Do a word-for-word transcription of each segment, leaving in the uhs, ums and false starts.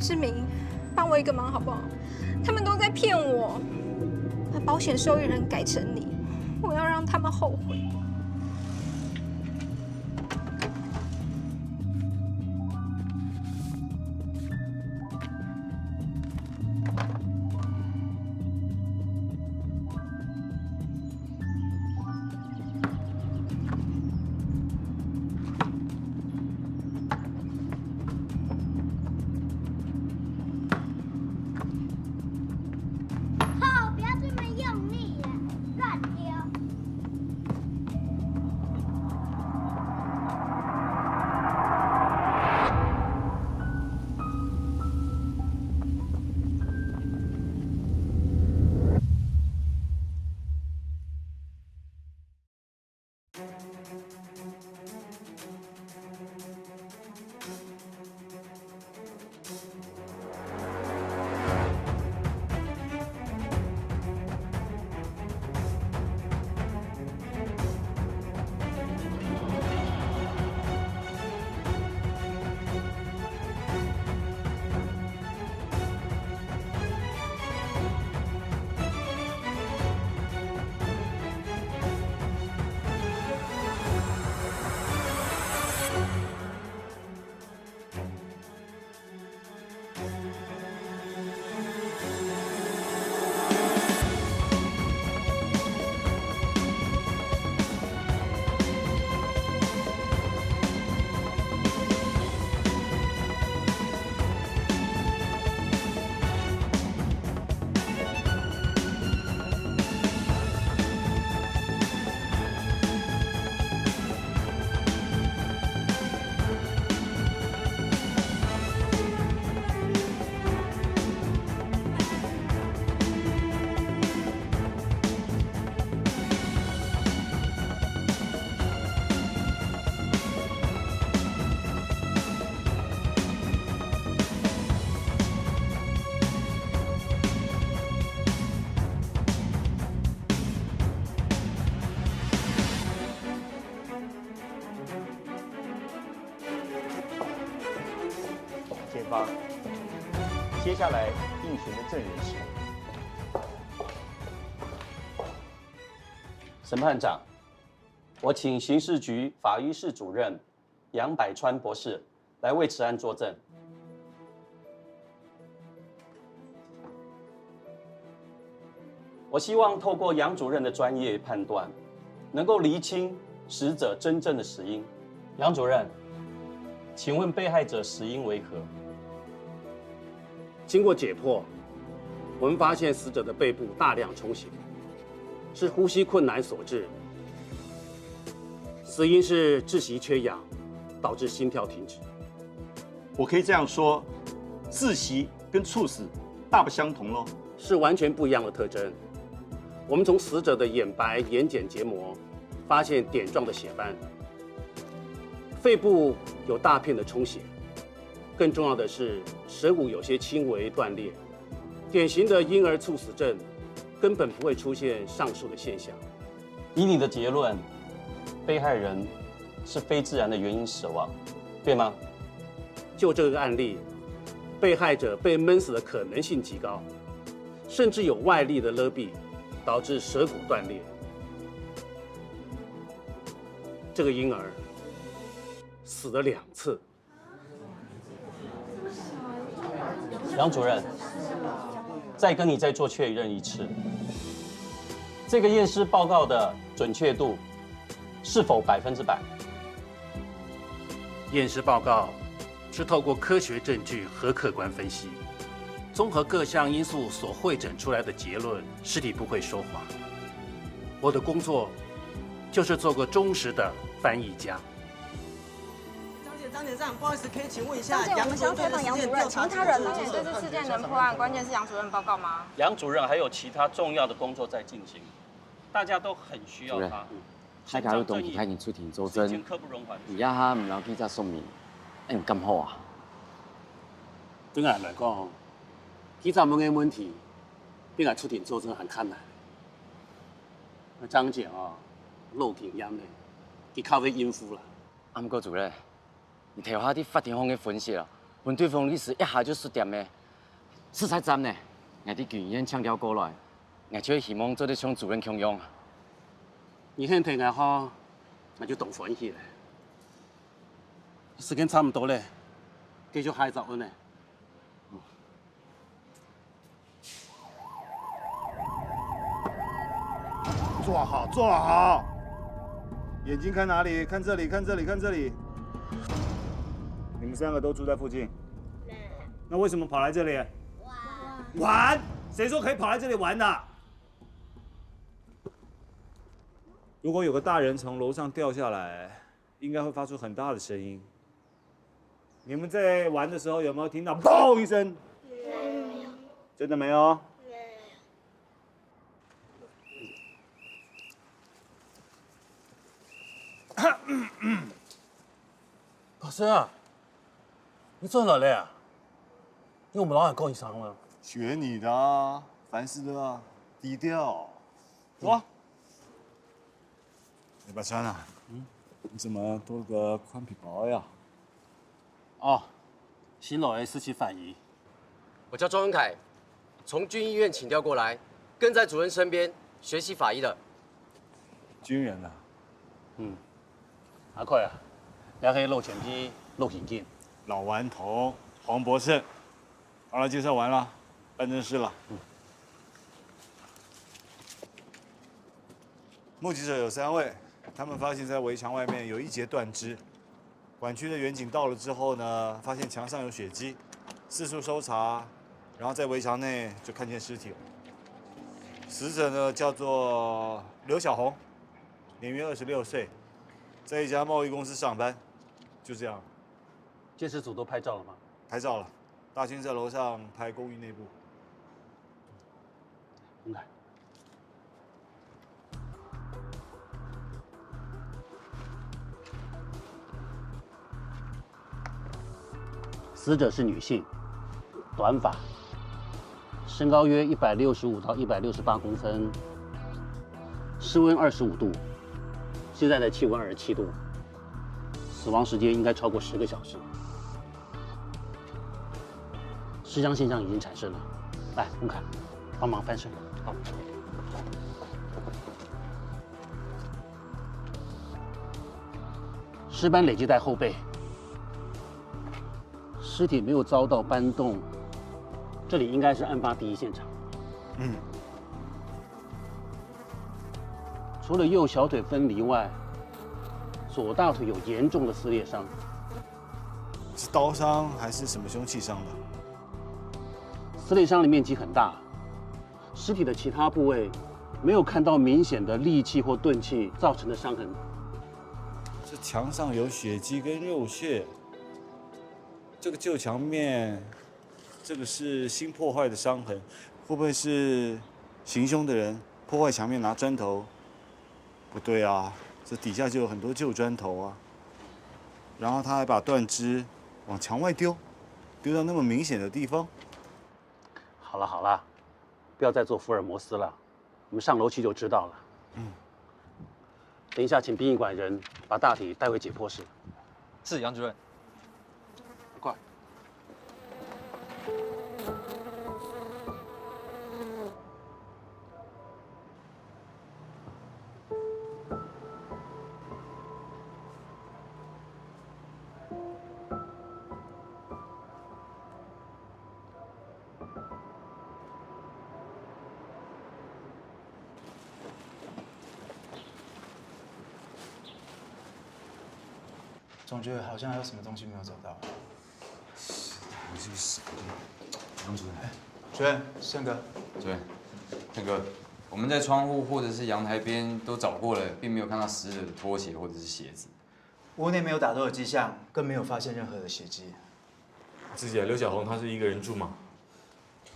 志明，帮我一个忙好不好？他们都在骗我，把保险受益人改成你，我要让他们后悔。检方，接下来应讯的证人是？审判长，我请刑事局法医室主任杨百川博士来为此案作证。我希望透过杨主任的专业判断，能够厘清死者真正的死因。杨主任，请问被害者死因为何？经过解剖，我们发现死者的背部大量充血，是呼吸困难所致。死因是窒息缺氧，导致心跳停止。我可以这样说，窒息跟猝死大不相同咯。是完全不一样的特征。我们从死者的眼白、眼睑结膜发现点状的血斑，肺部有大片的充血，更重要的是舌骨有些轻微断裂。典型的婴儿猝死症根本不会出现上述的现象。以你的结论，被害人是非自然的原因死亡，对吗？就这个案例，被害者被闷死的可能性极高，甚至有外力的勒毙，导致舌骨断裂。这个婴儿死了两次。杨主任，再跟你再做确认一次，这个验尸报告的准确度是否百分之百？验尸报告是透过科学证据和客观分析，综合各项因素所汇整出来的结论，尸体不会说谎。我的工作就是做个忠实的翻译家。张姐，张姐，这样不好意思，可以请问一下，张姐，我们想要采访杨主任，请问他人吗？张姐，这次事件能破案，关键是杨主任报告吗？杨主任还有其他重要的工作在进行，大家都很需要他。主任，海卡路东西他已经出庭作证，是一件刻不容缓的事。你要他们让记者说明，哎，你干嘛啊？对俺来讲，记者问个问题，比俺出庭作证还困难。那张姐啊，老经验了，佢较会应付啦。啊，毋过主任，你头下在法庭上个分析啊，分對方律師一下就失點了。實在慘呢，𠊎對軍醫院請調過來，𠊎就希望做得像主任共樣。你肯聽𠊎話，𠊎就當歡喜了。時間差毋多了，繼續下一隻案了。 坐好，坐好。眼睛看哪里？看这里，看这里，看这里。你们三个都住在附近？那为什么跑来这里？玩。玩？谁说可以跑来这里玩的？如果有个大人从楼上掉下来，应该会发出很大的声音。你们在玩的时候有没有听到“砰”一声？没有。真的没有？没有。 老师啊，你转来了啊？你有没有老喊过一声啊？学你的啊，凡事都要低调。走啊。哎，百川啊，嗯，你怎么多了个宽皮包呀？哦，新来个实习法医。我叫庄文凯，从军医院请调过来，跟在主任身边学习法医的。军人啊？嗯。阿凯啊，这是陆前辈陆刑警。老顽童黄博士。好了，介绍完了，办正事了。嗯。 目击者有三位，他们发现在围墙外面有一节断肢。管区的远警到了之后呢，发现墙上有血迹，四处搜查，然后在围墙内就看见尸体了。死者呢叫做刘小红，年约二十六岁，在一家贸易公司上班，就这样。鉴识组都拍照了吗？拍照了，大清在楼上拍公寓内部。 你看，死者是女性，短发，身高约一百六十五到一百六十八公分，室温二十五度，现在的气温二十七度，死亡时间应该超过十个小时。 尸僵现象已经产生了。来，洪凯，帮忙翻身。好。尸斑累积在后背，尸体没有遭到搬动，这里应该是案发第一现场。嗯。除了右小腿分离外，左大腿有严重的撕裂伤。 是刀伤还是什么凶器伤的？撕裂伤的面积很大，尸体的其他部位没有看到明显的利器或钝器造成的伤痕。这墙上有血迹跟肉屑，这个旧墙面，这个是新破坏的伤痕，会不会是行凶的人破坏墙面拿砖头？不对啊，这底下就有很多旧砖头啊。然后他还把断肢往墙外丢，丢到那么明显的地方。好了好了，不要再做福尔摩斯了，我们上楼去就知道了。嗯。等一下请殡仪馆人把大体带回解剖室。是，杨主任。快。 总觉得好像还有什么东西没有找到。我去死！杨主任。哎，主任，胜哥。主任，胜哥，我们在窗户或者是阳台边都找过了，并没有看到死者的拖鞋或者是鞋子。屋内没有打斗的迹象，更没有发现任何的血迹。志姐，刘小红她是一个人住吗？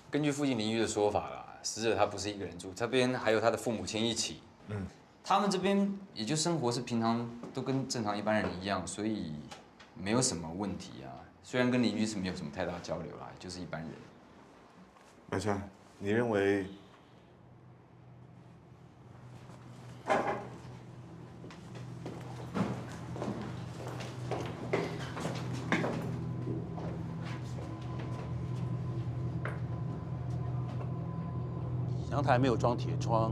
根据附近邻居的说法啦，死者他不是一个人住，这边还有他的父母亲一起。嗯。 他们这边也就生活是平常都跟正常一般人一样，所以没有什么问题啊。虽然跟邻居是没有什么太大交流啦，就是一般人。百川，你认为？阳台没有装铁窗，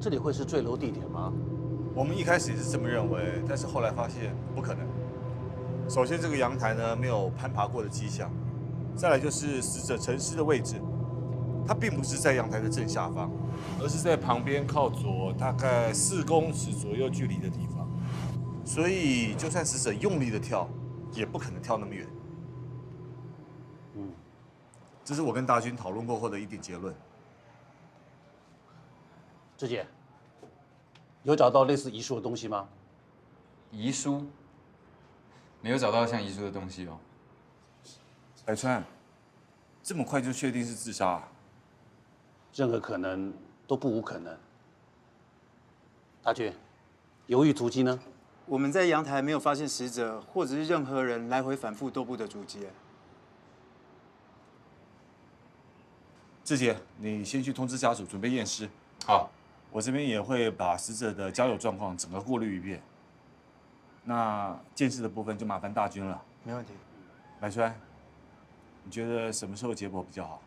这里会是坠楼地点吗？我们一开始也是这么认为，但是后来发现不可能。首先，这个阳台呢没有攀爬过的迹象，再来就是死者沉尸的位置，它并不是在阳台的正下方，而是在旁边靠左大概四公尺左右距离的地方，所以就算死者用力的跳，也不可能跳那么远。嗯，这是我跟大军讨论过后的一点结论。志杰，有找到类似遗书的东西吗？遗书？没有找到像遗书的东西哦。百川，这么快就确定是自杀啊？任何可能都不无可能。大军，犹豫足迹呢？我们在阳台没有发现死者或者是任何人来回反复踱步的足迹。志杰，你先去通知家属准备验尸。好，我这边也会把死者的交友状况整个过滤一遍。那鉴识的部分就麻烦大军了。没问题。百川，你觉得什么时候解剖比较好？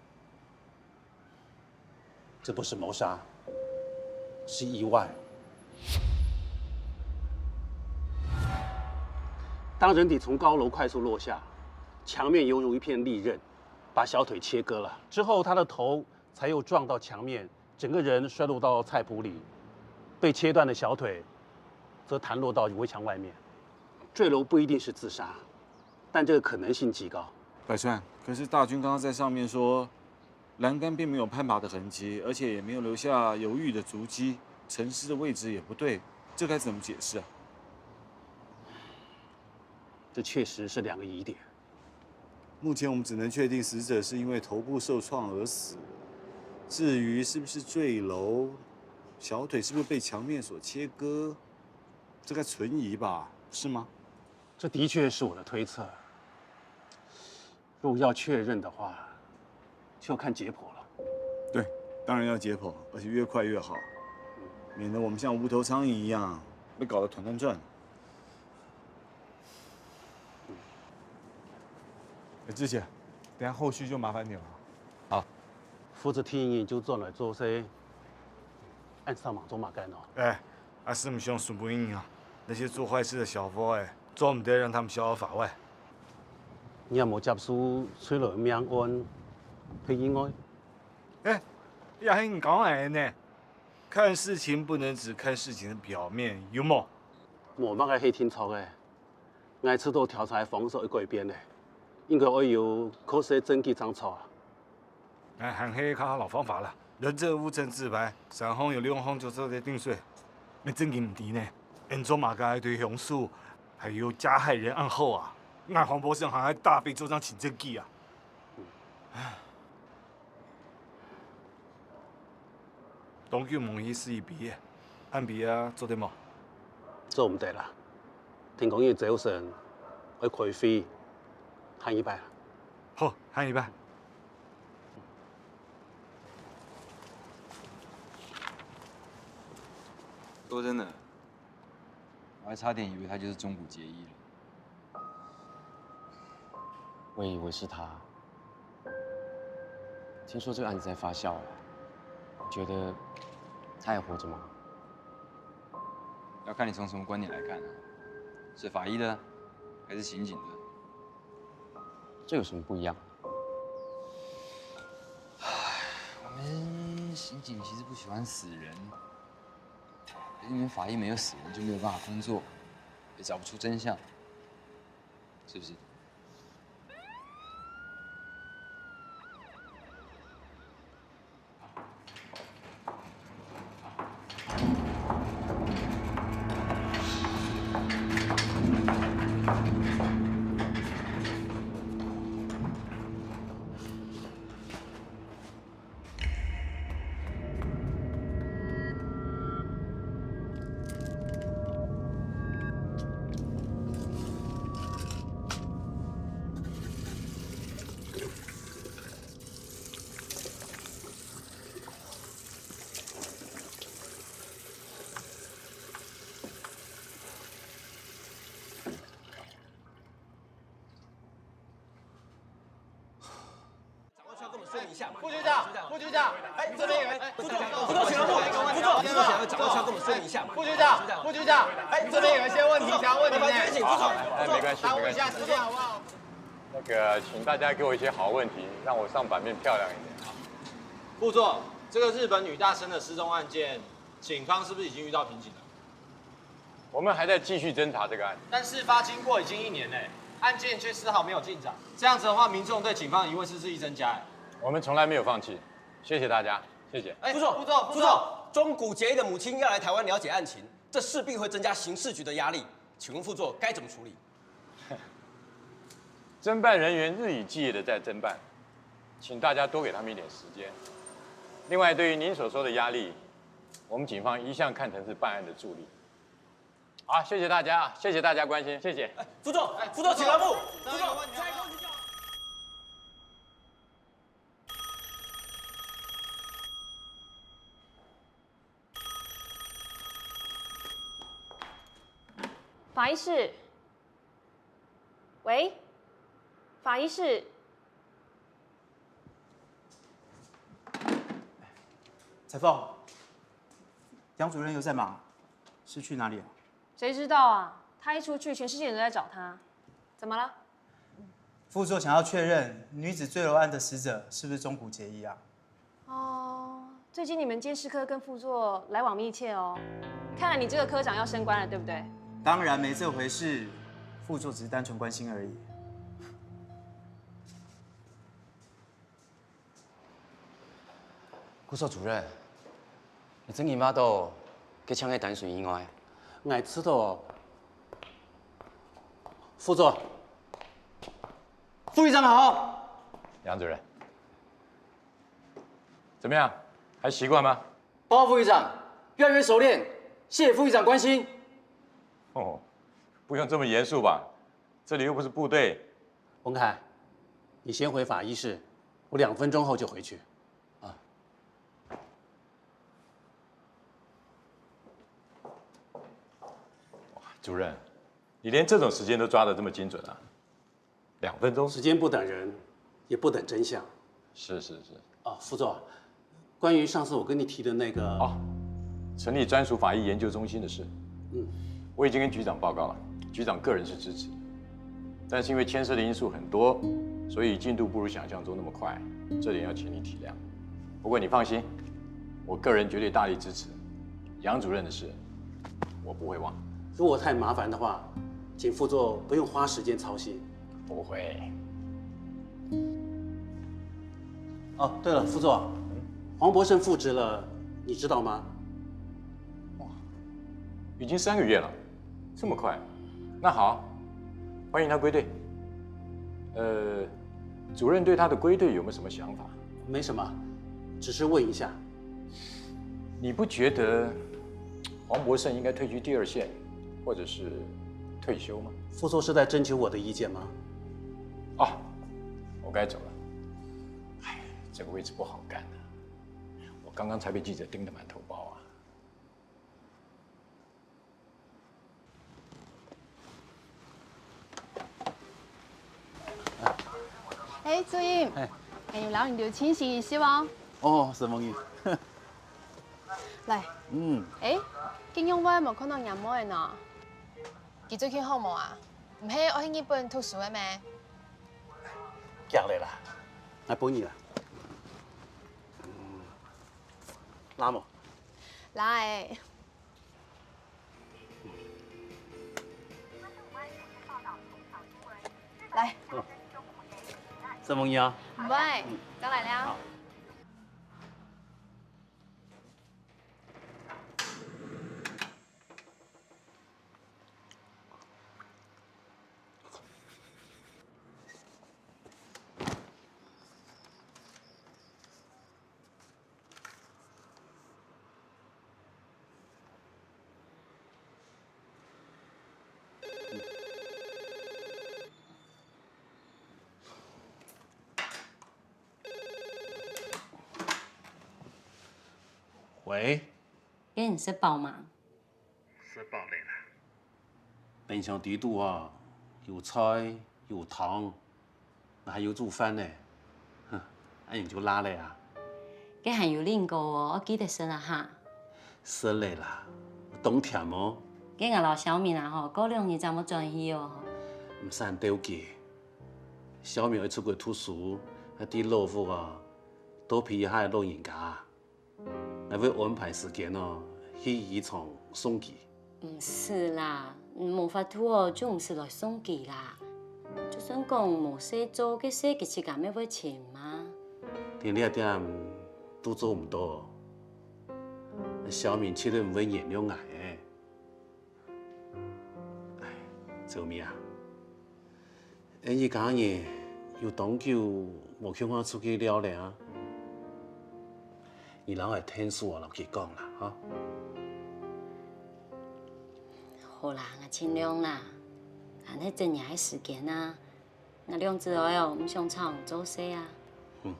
这不是谋杀，是意外。当人体从高楼快速落下，墙面犹如一片利刃，把小腿切割了。之后，他的头才又撞到墙面，整个人摔落到菜圃里，被切断的小腿则弹落到围墙外面。坠楼不一定是自杀，但这个可能性极高。百川，可是大军刚刚在上面说，栏杆并没有攀爬的痕迹，而且也没有留下犹豫的足迹，沉尸的位置也不对，这该怎么解释啊？这确实是两个疑点。目前我们只能确定死者是因为头部受创而死，至于是不是坠楼，小腿是不是被墙面所切割，这个存疑吧，是吗？这的确是我的推测。如果要确认的话，就要看解剖了。对，当然要解剖，而且越快越好，免得我们像无头苍蝇一样被搞得团团转。哎，志杰，等下后续就麻烦你了。好，负责听音就转来做事，俺上忙做嘛干哦。哎，阿是毋想送分人啊，那些做坏事的小伙哎，做毋得让他们逍遥法外。你也无接受催泪命案配音乐？哎，也係你讲个呢。看事情不能只看事情的表面，有无？无么个係定著个， 𠊎知道調查个方式愛改變咧，應該愛有科學證據正著啊。𠊎還係較老方法啦，人證、物證自白，三項有兩項就做得定罪。該證據毋知呢，恁做麼个對凶手還有加害人恁好啊？𠊎黃博士還愛大費周章尋證據啊！ 當久無去試一杯，按杯啊，做得無？做毋得啦，聽講你朝晨愛開會，下一擺啦。好，下一擺。說真的，我還差點以為他就是中古結衣了。 我也以为是他。听说这个案子在发酵啊，你觉得他还活着吗？要看你从什么观点来看啊，是法医的，还是刑警的？这有什么不一样？我们刑警其实不喜欢死人，可是你们法医没有死人就没有办法工作，也找不出真相，是不是？副局长，副局长，哎，这边有，哎，副局长，副局长，副局长，副局长，副局长，副局长，哎，这边有一些问题想要问您呢。哎，没关系，稍微一下时间好不好？那个，请大家给我一些好问题，让我上版面漂亮一点。副座，这个日本女大生的失踪案件，警方是不是已经遇到瓶颈了？我们还在继续侦查这个案子。但事发经过已经一年嘞，案件却丝毫没有进展。这样子的话，民众对警方的疑问是日益增加。哎，我们从来没有放弃。谢谢大家，谢谢。哎，副座，副座，副座，中谷结衣的母亲要来台湾了解案情，这势必会增加刑事局的压力。请问副座该怎么处理？侦办人员日以继夜的在侦办，请大家多给他们一点时间。另外，对于您所说的压力，我们警方一向看成是办案的助力。好，谢谢大家，谢谢大家关心，谢谢。哎，副座，副座，请让步，副座，再给我请教。法医室，喂，法医室，采凤，杨主任又在忙，是去哪里了？谁知道啊？他一出去，全世界人都在找他。怎么了？副座想要确认女子坠楼案的死者是不是中谷结衣啊？哦，最近你们监视科跟副座来往密切哦。看来你这个科长要升官了，对不对？当然没这回事，副座只是单纯关心而已。顾少主任，你真个妈都给抢个单纯意外。我知道，副座，副局长好。杨主任，怎么样？还习惯吗？报告副局长，越来越熟练，谢谢副局长关心。哦，不用这么严肃吧？这里又不是部队。文凯，你先回法医室，我两分钟后就回去。啊。主任，你连这种时间都抓得这么精准啊？两分钟？时间不等人，也不等真相。是是是。啊，副座，关于上次我跟你提的那个……哦，成立专属法医研究中心的事，嗯，我已经跟局长报告了，局长个人是支持，但是因为牵涉的因素很多，所以进度不如想象中那么快，这点要请你体谅。不过你放心，我个人绝对大力支持。杨主任的事，我不会忘。如果太麻烦的话，请副座不用花时间操心。不会。哦，对了，副座，黄博胜复职了，你知道吗？哇，已经三个月了，这么快？那好，欢迎他归队。呃，主任对他的归队有没有什么想法？没什么，只是问一下。你不觉得黄博胜应该退居第二线，或者是退休吗？副座是在征求我的意见吗？啊，我该走了。哎，这个位置不好干的，我刚刚才被记者盯得满头包啊。哎，朱英，哎，有劳你留清洗一下哦。哦，沈梦英。来，嗯，哎，今日會無看到若妹呢？佢最近好無啊？毋係愛去日本讀書个咩？行了啦，來分你啦。嗯，拿無？來。來。沈梦英啊。喂，剛來了。喂。今日食飽嗎？食飽了啦。冰箱底肚啊，有菜有湯，還有煮飯呢。哼，恁樣就罅了啊。該還有另个哦，愛記得食啊哈。食了啦，當甜哦。該𠊎摎小敏啊吼，過兩日正會轉去哦。毋使恁著急，小敏愛出國讀書，還在老屋啊，多陪一下老人家啊。 𠊎會安排時間哦，去機場送佢。毋使啦，無法度哦，就毋使來送佢啦。就算講無事做，該事佢自家乜會尋嘛。連這點都做毋到，小敏絕對毋會原諒𠊎个。唉，周敏啊， 𠊎一家人有當久無共下出去尞了啊。你摎𠊎𢯭手啊，摎佢講啦，哈。好啦，𠊎盡量啦。還係一日个時間啊，𠊎兩子哀哦，毋想吵你做事啊。嗯，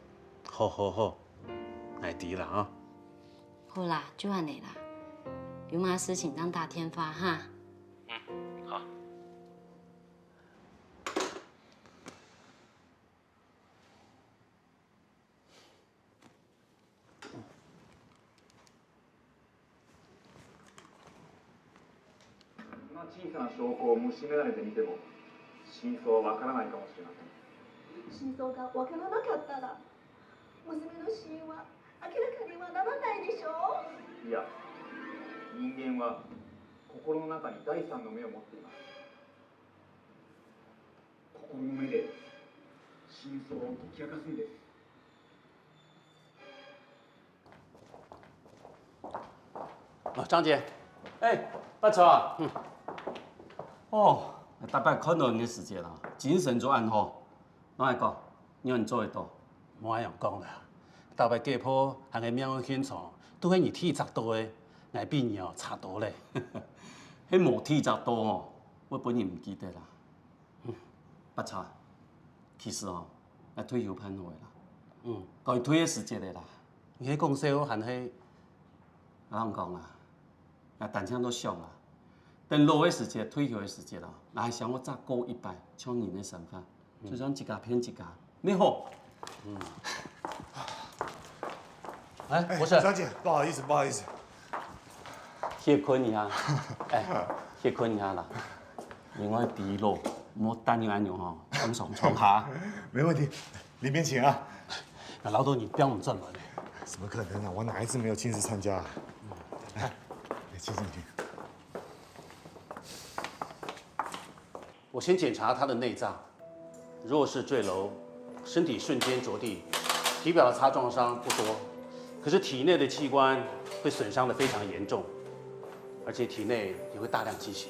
好好好，𠊎知啦啊。好啦，就恁仔啦。有麼事情正打電話哈。嗯，好。 こんな小さな証拠を虫眼鏡で見ても、真相はわからないかもしれません。真相がわからなかったら、娘の死因は明らかにはならないでしょう。いや、人間は心の中に第三の目を持っています。心の目で真相を解き明かすんです。哦，張姐，哎，發財啊！嗯。哦，逐擺看到你个時節啊，精神就恁好。摎𠊎講，你仰做得到？莫恁樣講啦，逐擺解剖還係命案現場，都係你第一隻到个，𠊎比你哦差多了。係無第一隻到哦，會分人毋記得啦。 發財，其實哦，𠊎退休盼好了啦。嗯。該退个時節了啦。你係講笑還係？𠊎同你講啊，𠊎單淨都想啊，等老个時節、退休个時節啊，𠊎還想愛再過一擺像人个生活，就像自家騙自家，乜好。嗯。哎，博士。小姐，不好意思，不好意思。 歇睏一下，哎，歇睏一下啦。另外比咯，莫單人恁樣吼，當上床下。没问题，里面请啊。那老豆你不要这么做了。怎么可能啊？我哪一次没有亲自参加啊？来，请进去。 我先检查他的内脏，如果是坠楼，身体瞬间着地，体表的擦撞伤不多，可是体内的器官会损伤的非常严重，而且体内也会大量积血。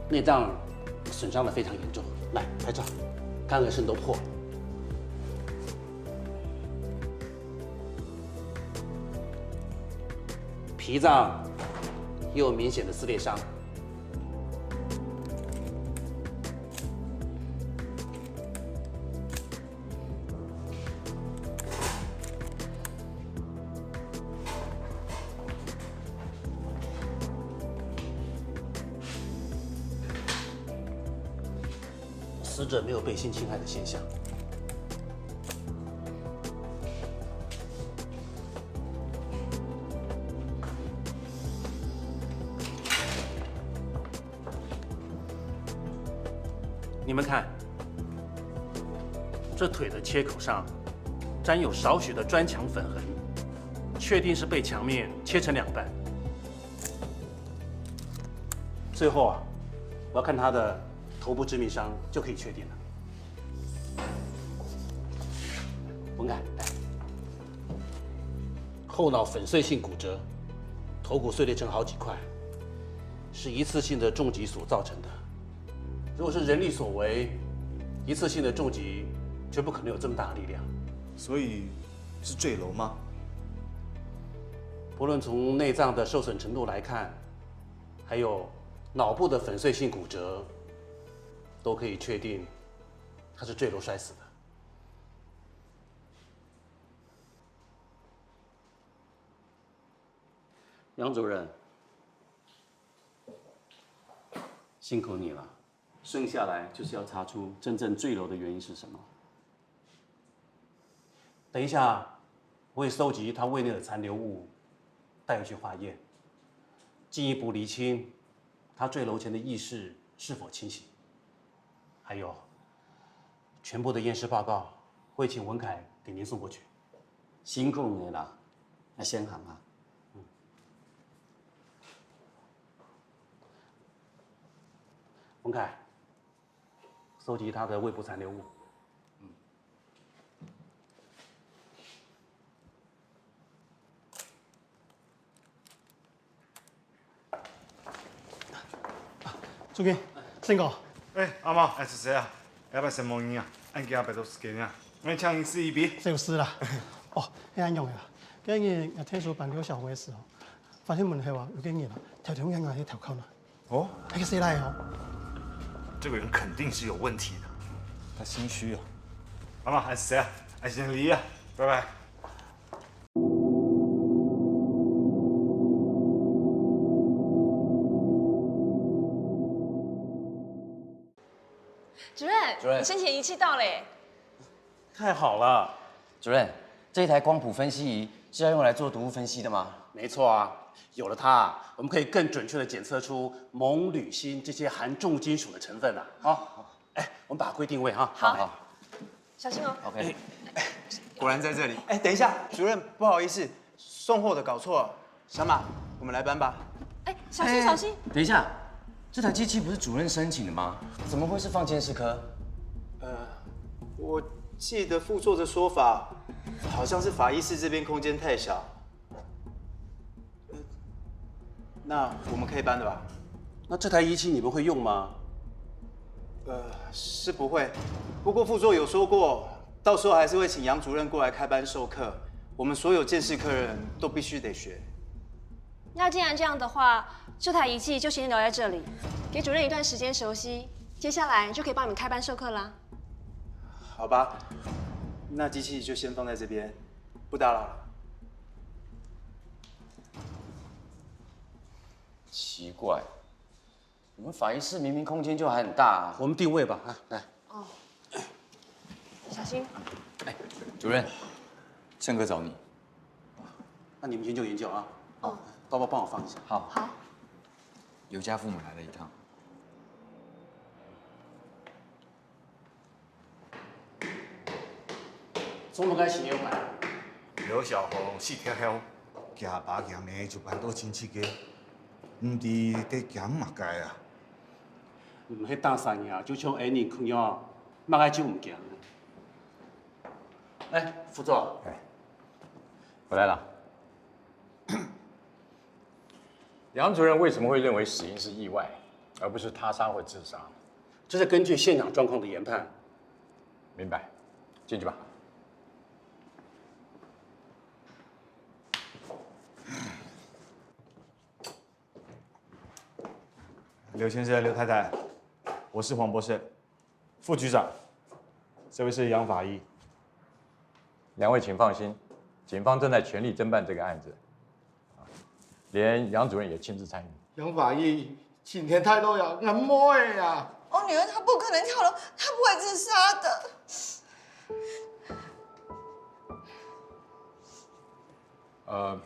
内脏损伤的非常严重，来拍照，看看是都破了。脾脏也有明显的撕裂伤。 死者没有被性侵害的现象。 你们看，这腿的切口上沾有少许的砖墙粉痕，确定是被墙面切成两半。最后啊，我要看他的头部致命伤，就可以确定了。文凯，来。 后脑粉碎性骨折，头骨碎裂成好几块，是一次性的重击所造成的。如果是人力所为，一次性的重击绝不可能有这么大的力量。所以，是坠楼吗？不论从内脏的受损程度来看，还有脑部的粉碎性骨折，都可以确定他是坠楼摔死的。杨主任，辛苦你了。剩下来就是要查出真正坠楼的原因是什么。等一下，我会收集他胃内的残留物，带回去化验，进一步厘清他坠楼前的意识是否清醒。还有，全部的验尸报告，我会请文凯给您送过去。辛苦你了，那先行啊。文凯，收集他的胃部残留物。主任，先生。哎，阿茂，哎，係誰啊？要不要先忙你啊？恁急啊，白做時間啊。我請你吃一杯。就是啦。哦，係恁樣个啦。今日𠊎聽說辦劉小紅个事哦，發現門口啊，有個人啊，偷偷摸摸去偷看啊。哦，那個誰來哦？這個人肯定是有問題的。他心虛啊。阿茂，哎，係誰啊？哎，先離啊，拜拜。主任，主任，你申請儀器到嘞。太好了。主任，這一台光譜分析儀是要用來做毒物分析的嗎？沒錯啊，有了它，我們可以更準確地檢測出錳鋁鋅這些含重金屬的成分啊。好，哎，我們把它歸定位哈。好，好。小心哦。OK。果然在這裡。哎，等一下，主任，不好意思，送貨的搞錯了。小馬，我們來搬吧。哎，小心，小心。等一下，這台機器不是主任申請的嗎？怎麼會是放鑑識科？呃，我記得副座的說法，好像是法醫室這邊空間太小。呃，那我們可以搬了吧？那這台儀器你們會用嗎？呃，是不會。不過副座有說過，到時候還是會請楊主任過來開班授課，我們所有鑑識科人都必須得學。那既然這樣的話，這台儀器就先留在這裡，給主任一段時間熟悉，接下來就可以幫你們開班授課啦。好吧，那機器就先放在這邊，不打擾了。奇怪，我們法醫室明明空間就還很大啊。我們定位吧，啊，來。哦，小心。哎，主任，盛哥找你。那你們研究研究啊。哦。包包幫我放一下。好。好。劉家父母來了一趟。 做麼个事要搬？劉小紅死忒後，佢阿爸佢阿姆就搬到親戚个，毋知在驚麼个啊？毋係打生啊，就像𠊎人共樣，麼个就毋驚。哎，副座。哎，回來了。楊主任為什麼會認為死因是意外，而不是他殺或自殺？這是根據現場狀況的研判。 明白，進去吧。劉先生、劉太太，我是黃博士，副局長，這位是楊法醫。兩位請放心，警方正在全力偵辦這個案子。 連楊主任也親自參與。楊法醫今天態度呀，恁無个呀！我女兒她不可能跳樓，她不會自殺的。呃，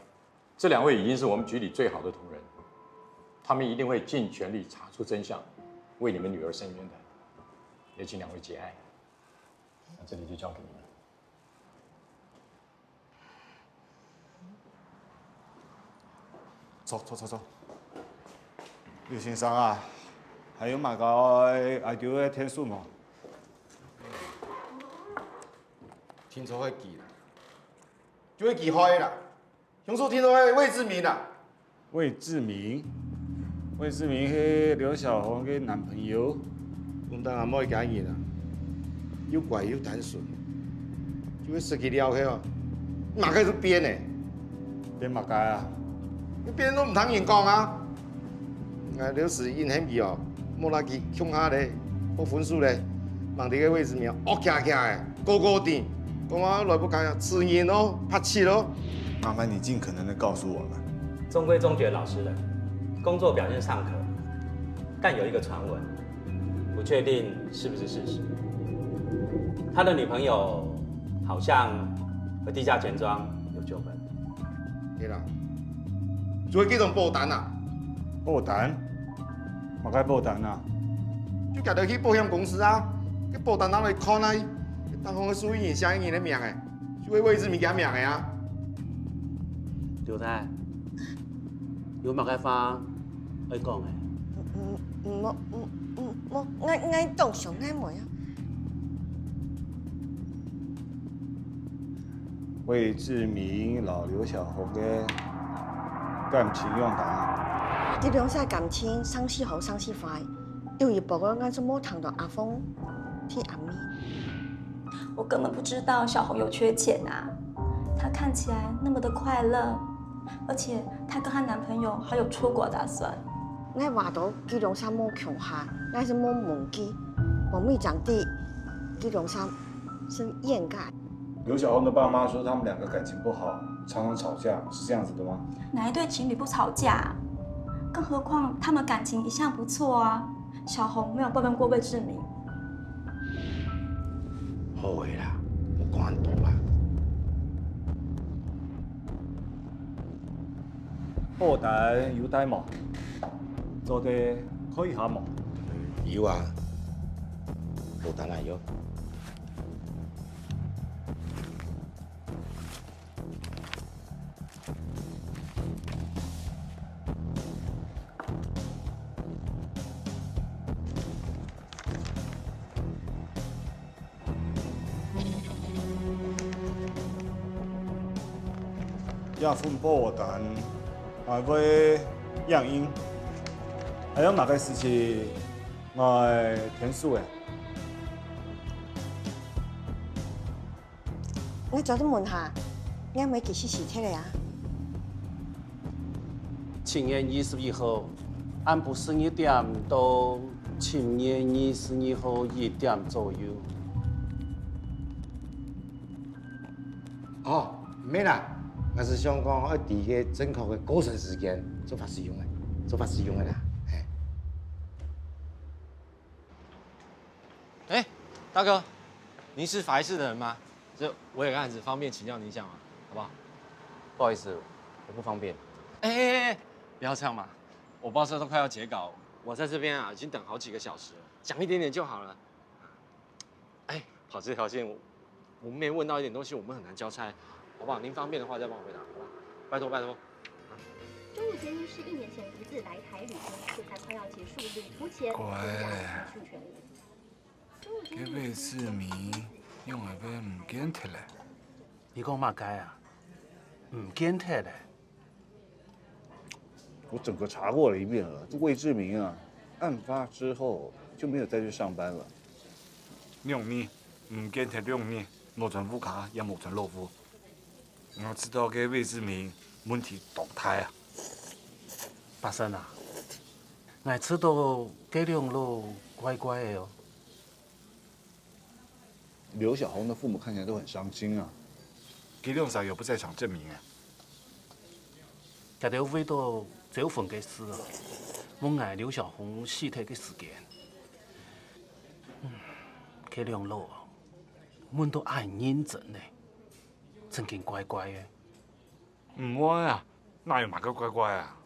這兩位已經是我們局裡最好的同仁，他們一定會盡全力查出真相，為你們女兒伸冤的。也請兩位節哀。那這裡就交給你們。 坐，坐，坐，坐。劉先生啊，還有麼个愛愛對𠊎𢯭手無？聽說係佢啦，就係佢害啦。凶手聽說係魏志明啦。魏志明？魏志明係劉小紅个男朋友。講到阿妹个人啊，又乖又單純，就係食佢了後哦，麼个就變呢？變麼个啊？你變都毋聽人講啊！𠊎這時應喊佢哦，莫拉佢共下咧，好分手咧，望這个魏志明惡擎擎个，高高定，講話來不及啊，呲人哦，拍七哦。麻煩你盡可能的告訴我們。中規中矩的老實人，工作表現尚可，但有一個傳聞，不確定是不是事實。他的女朋友好像和地下錢莊有糾紛。對啦，做幾種保單啊？保單？麼个保單啊？就佮佢去保險公司啊，該保單拿來看啊，當中个受益人寫人个名誒，就係魏志明个名誒啊。劉太，有麼个話愛講誒？嗯，嗯，無，嗯，嗯，無，𠊎，𠊎當想𠊎無啊。魏志明摎劉小紅个感情仰般啊？佢兩儕感情生死好生死壞，有一步个𠊎就無聽到阿鳳提阿咪。我根本不知道小紅有缺钱啊，她看起来那么的快乐，而且她跟她男朋友还有出国打算。 𠊎話到佢兩儕無共下，𠊎就無問佢，無乜正知佢兩儕係冤家。劉小紅的爸媽說他們兩個感情不好，常常吵架，是這樣子的嗎？哪一对情侣不吵架啊？更何况他们感情一向不错啊。小红没有抱怨过魏志明。好个啦，莫講恁多啦。保單有帶無？做得看一下無？有啊，保單啊有。 這份保單，𠊎會影印。還有麼个事情愛𢯭手个？ 𠊎做得問下，若姆幾時死忒个啊？七月二十一號暗晡十二點到七月二十二號一點左右。哦，毋係啦，𠊎係想講愛知个正確个過身時間，做法使用个，做法使用个啦，嘿。 哎，大哥，您是法医室的人吗？这我有个案子，方便请教您一下吗？好不好？不好意思，我不方便。哎哎哎，不要这样嘛！我报社都快要截稿，我在这边啊已经等好几个小时了，讲一点点就好了。哎，跑这条线，我我们没问到一点东西，我们很难交差，好不好？您方便的话再帮我回答，好不好？拜托拜托。中午先生是一年前独自来台旅游，这才快要结束旅途前，乖领养授权。該位志明仰會毋見忒咧？你講麼个啊？毋見忒咧？我整個查過了一遍了，這魏志明啊，案發之後就沒有再去上班了。兩年，毋見忒兩年，無轉屋下，也無轉老屋。我知道該魏志明問題當大啊。百生啊，𠊎知道該兩老怪怪个哦。劉小紅的父母看起來都很傷心啊。佢兩儕有不在場證明啊？ 佢兜為到走婚个事啊，問𠊎劉小紅死忒个時間。嗯，該兩老啊，問到恁認真呢，正經怪怪个。毋會啊，哪有麼个怪怪啊？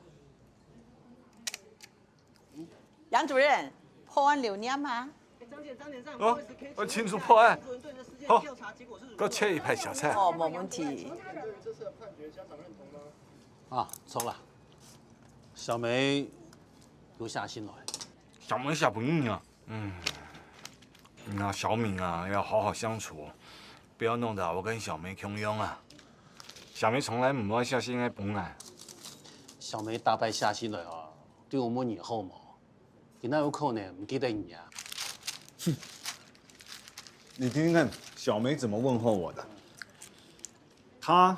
楊主任，破案留念嗎？哦，我清楚破案。好，各切一盤小菜。哦，無問題。啊，著啦，小梅有寫信來。小梅寫分你啊，嗯，那小敏啊，要好好相處哦，不要弄得我跟小梅共樣啊。小梅從來毋會寫信來分𠊎。小梅逐擺寫信來哦，對𠊎問你好無？ 佢哪有可能毋記得你啊？你聽聽看，小梅怎麼問候我的。她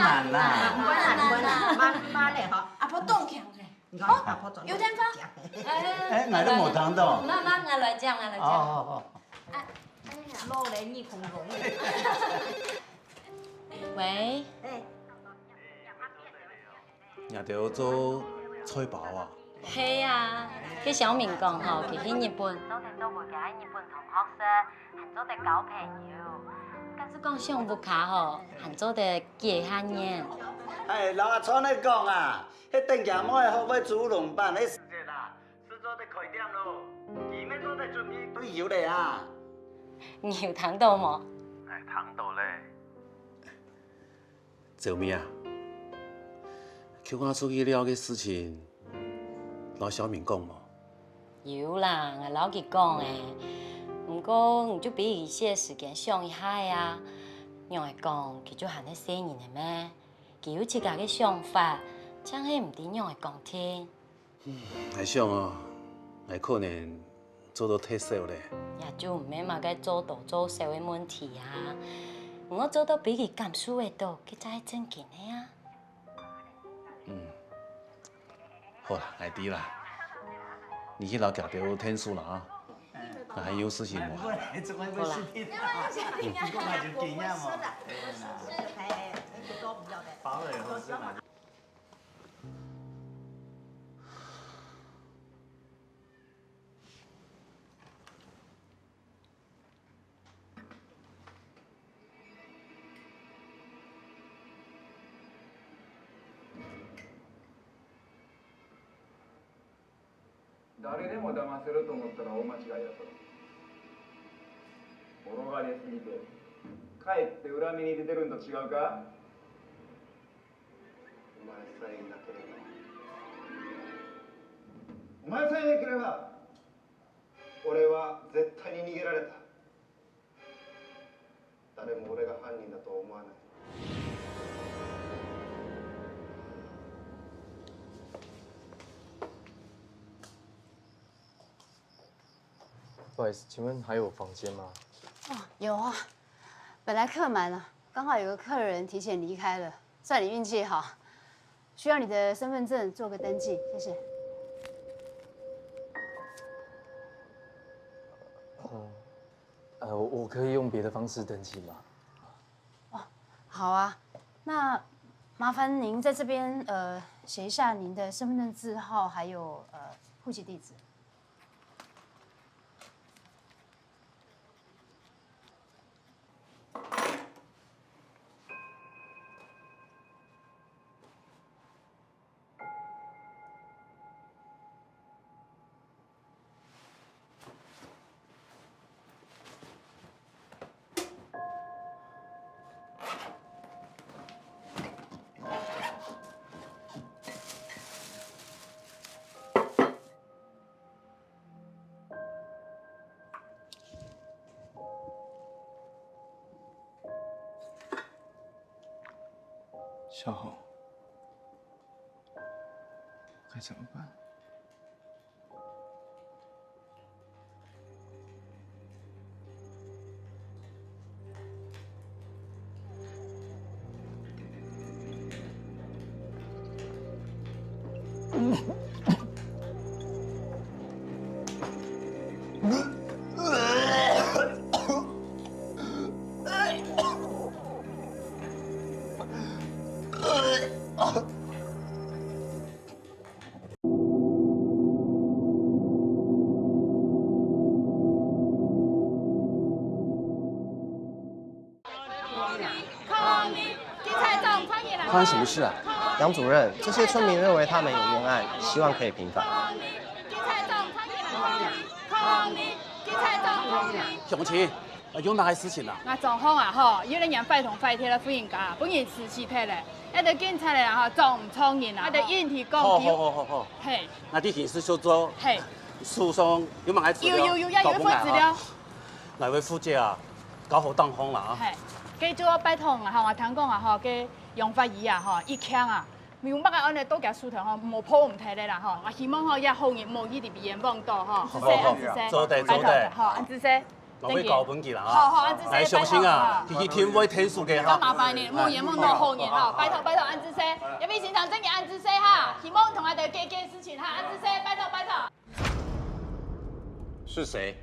難啦。毋會難，毋會難，慢慢來吼。阿婆當強欸。你看阿婆轉來有電話。哎，𠊎都無聽到。慢慢，𠊎來接，𠊎來接。哦，哦，哦。哎，哎呀，老了耳空空。喂。哎。 若兜做菜包啊？係啊，該小敏講吼，佢去日本，做得做分佢个日本同學食，還做得交朋友。假使講想屋下吼，還做得結下緣。哎，摎阿川仔講啊，該等厥妹學會煮滷肉飯个時節啊，就做得開店囉，佢乜做得準備旅遊咧啊。你有聽到無？哎，聽到咧。 周妹啊，共下出去尞个事情，摎小敏講無？有啦，𠊎摎佢講欸。毋過你就分佢一息時間想一下啊。仰仔講，佢就還係細人仔咩，佢有自家个想法，正係毋知仰仔講定。 𠊎想哦，𠊎可能做到忒少咧。也就毋係麼个做多做少个問題啊。毋過做到分佢感受得到，該正係正經个啊。嗯，好啦，𠊎知啦。你去摎厥兜𢯭手啦啊，𠊎還有事情無閒。好啦。誰でも騙せると思ったら大間違いだと。ボロが出すぎて、かえって裏目に出てるんと違うか？お前さえいなければ、お前さえいなければ、俺は絶対に逃げられた。 誰も俺が犯人だと思わない。不好意思，请问还有房间吗？哦，有啊，本来客满了，刚好有个客人提前离开了，算你运气好。需要你的身份证做个登记，谢谢。嗯，呃，我可以用别的方式登记吗？哦，好啊，那麻烦您在这边呃写一下您的身份证字号，还有呃户籍地址。 小红，该怎么办？ 发生什么事啊？杨主任，这些村民认为他们有冤案，希望可以平反。鄉親，呃，有麼个事情啊？𠊎丈夫啊吼，有兩年壞銅壞鐵个婦人家，分人死死忒了，一直警察來啊吼，撞毋著人啊，一直硬提講佢。好好好好好，嘿，𠊎知刑事小組，嘿，手上有麼个資料，有有有，也有一份資料。來，為婦姐啊，搞好當方啦啊。嘿，該就拜託啊吼，𠊎聽講啊吼，該楊法醫啊吼，一強啊， 有麼个案例到佢手頭吼，無破毋忒个啦吼。𠊎希望吼，這好人莫去被冤枉到吼。恁仔細，恁仔細，做得做得，好，恁仔細。𠊎會交分佢啦啊。好好，恁仔細，來，小心啊，拜託。佢一定會𢯭手个哈。較麻煩呢，莫冤枉到好人哈，拜託拜託，恁仔細，這位先生真个恁仔細哈，希望同𠊎兜解決事情哈，恁仔細，拜託拜託。 是谁？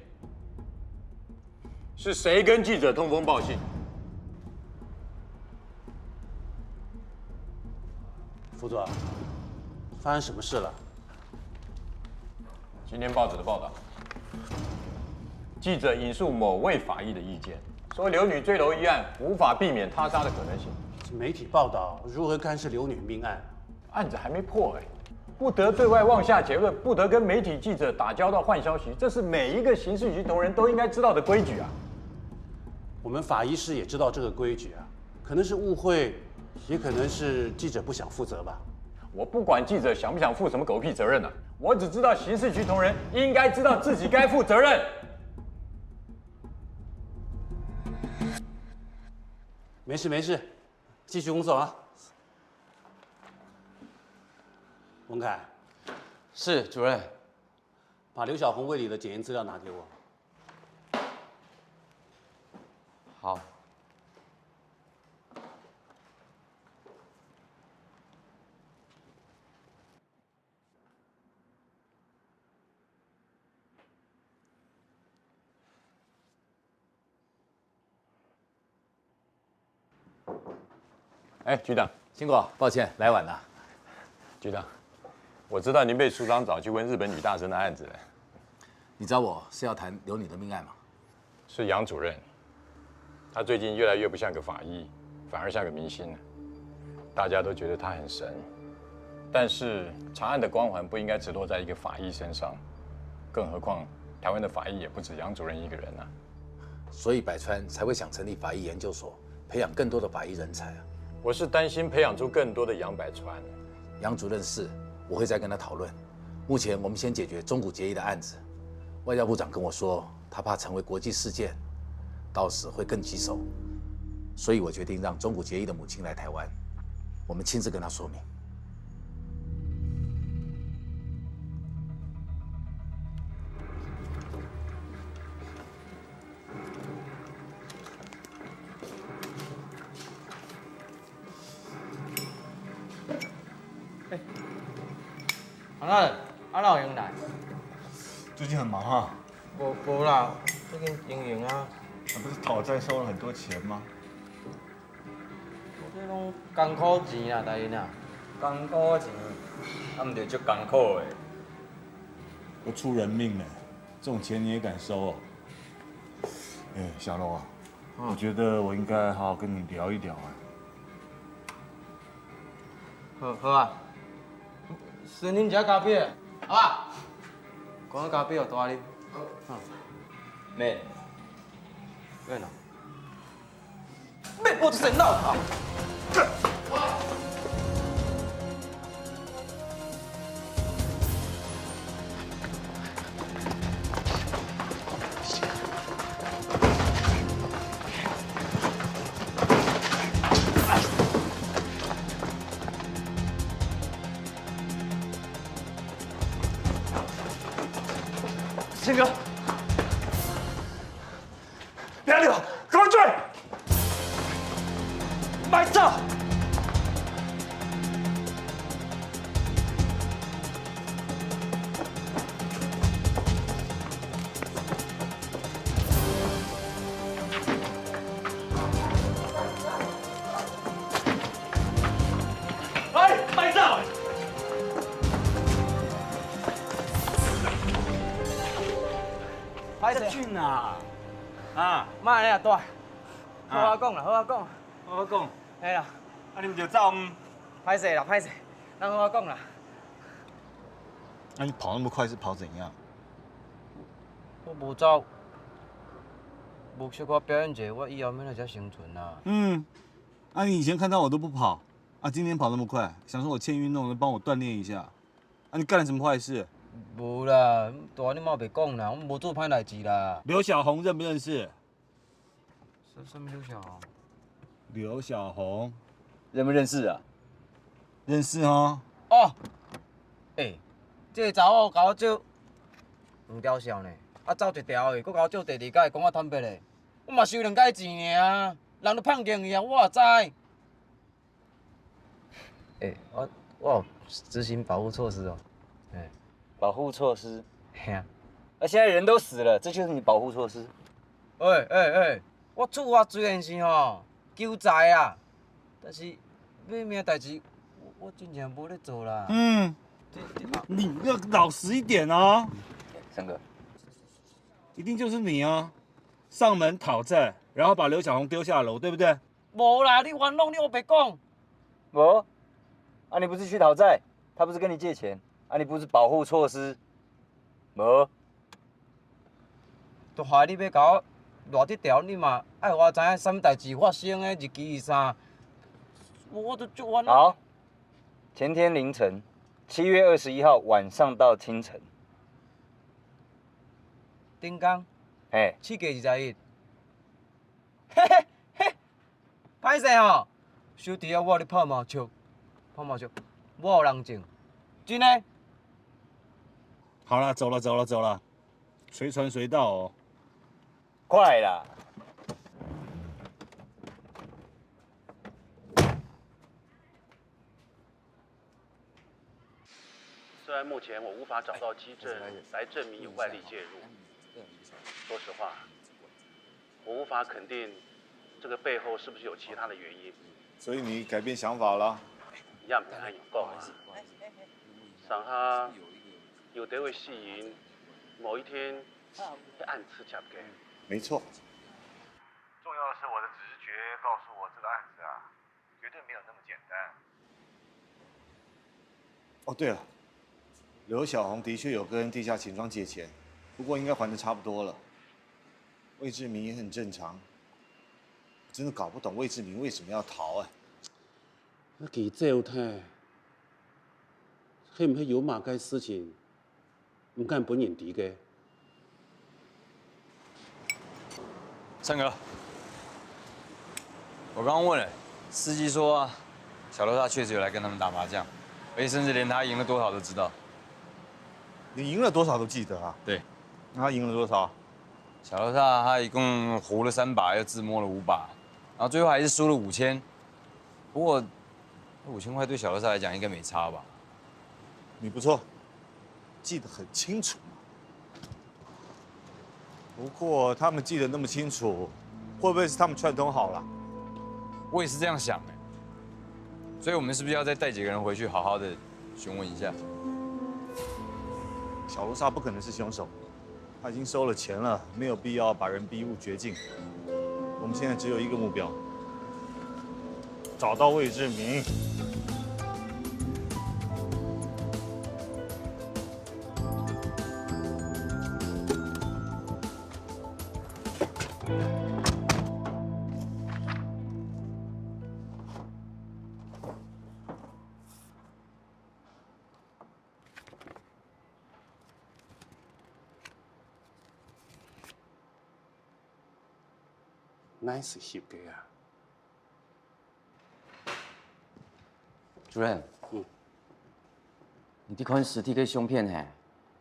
是谁跟记者通风报信？副座，发生什么事了？今天报纸的报道，记者引述某位法医的意见，说刘女坠楼一案无法避免他杀的可能性。媒体报道如何干涉刘女命案？案子还没破哎，不得对外妄下结论，不得跟媒体记者打交道换消息，这是每一个刑事局同仁都应该知道的规矩啊。我们法医师也知道这个规矩啊，可能是误会，也可能是记者不想负责吧。我不管记者想不想负什么狗屁责任啊，我只知道刑事局同仁应该知道自己该负责任。没事没事，继续工作啊。文凯，是，主任。把刘小红胃里的检验资料拿给我。好。哎，局长，辛苦，抱歉来晚了。局长，我知道您被署长找去问日本女大生的案子了。你找我是要谈刘女的命案吗？是杨主任，他最近越来越不像个法医，反而像个明星了。大家都觉得他很神，但是查案的光环不应该只落在一个法医身上，更何况台湾的法医也不止杨主任一个人啊。所以百川才会想成立法医研究所，培养更多的法医人才啊。我是担心培养出更多的杨百川。杨主任是，我会再跟他讨论。目前我们先解决中谷结衣的案子。外交部长跟我说，他怕成为国际事件，到时会更棘手，所以我决定让中谷结衣的母亲来台湾，我们亲自跟他说明。哎，阿乐，阿乐有闲来？最近很忙哈。无无啦，最近经营啊。那不是讨债收了很多钱吗？这拢艱苦钱啦，大人啊。艱苦钱，啊，毋就足艱苦的。要出人命呢，这种钱你也敢收哦？哎，小罗啊，我觉得我应该好好跟你聊一聊啊。好好啊，先啉一下咖啡，好吧？赶快咖啡予大啉。免。免啊。免，我就先走啊。天哥，别留，给我追！慢走！ 哎，慢走！歹势。俊啊，啊，莫安尼啊，大。好好讲啦，好好讲。好好讲。嘿啦。啊，你毋就走，嗯。歹势啦，歹势，咱好好讲啦。那你跑那么快是跑怎样？我无走，無小可表演一下，我以後免得遮生存啊。嗯，啊，你以前看到我都不跑，啊，今天跑那么快，想说我欠运动，能帮我锻炼一下。啊，你干了什么坏事？无啦，大人你莫白讲啦，我无做歹代志啦。刘小红认不认识？什什么刘小红？刘小红，认不认识啊？认识哦。哦，欸，这个查某甲我借两条线呢，啊，走一条的，佫甲我借第二改，讲我坦白咧，我嘛收两改钱尔啊，人都拍毋見去啊，我也知。 欸，我我有执行保护措施哦。欸，保护措施？嘿啊。那现在人都死了，这就是你保护措施？欸欸欸，我处罚虽然是吼救灾啊，但是卖命代志，我我真正无咧做啦。嗯，这这你要老实一点哦。三哥，一定就是你啊，上门讨债，然后把刘小红丢下楼，对不对？ 无啦，你冤枉，你烏白讲。无？啊，你不是去讨债？他不是跟你借钱？啊，你不是保护措施？无？都害你要甲我赖这条，你嘛爱我知影啥物代志发生的日期是啥？我我都足冤枉。好，前天凌晨，七月二十一号晚上到清晨。顶工，嘿，七月二十一。 嘿嘿嘿，歹势吼，小弟啊，我咧拍麻将，拍麻将，我有人证，真的。好啦，走了走了走了，随传随到哦。快啦！虽然目前我无法找到基证来证明有外力介入，说实话，我无法肯定这个背后是不是有其他的原因。所以你改变想法了？也毋知影有讲啊，上下有得位吸引，某一天会暗自接个。没错。重要的是我的直觉告诉我这个案子啊，绝对没有那么简单。哦，对了，刘小红的确有跟地下钱庄借钱，不过应该还的差不多了。魏志明也很正常，真的搞不懂魏志明为什么要逃啊。那佢走忒，係毋係有麼个事情 毋敢分人知个。三哥，我刚刚问了，司机说啊，小罗萨确实有来跟他们打麻将，而且甚至连他赢了多少都知道。你赢了多少都记得啊？对。那他赢了多少？小罗萨他一共胡了三把，又自摸了五把，然后最后还是输了五千。不过，五千块对小罗萨来讲应该没差吧？你不错，记得很清楚嘛。不过他们记得那么清楚，会不会是他们串通好了？我也是这样想的，所以我们是不是要再带几个人回去，好好的询问一下？小罗萨不可能是凶手，他已经收了钱了，没有必要把人逼入绝境。我们现在只有一个目标，找到魏志明。Nice翕个啊！主任，嗯。你在看尸体个相片嘿，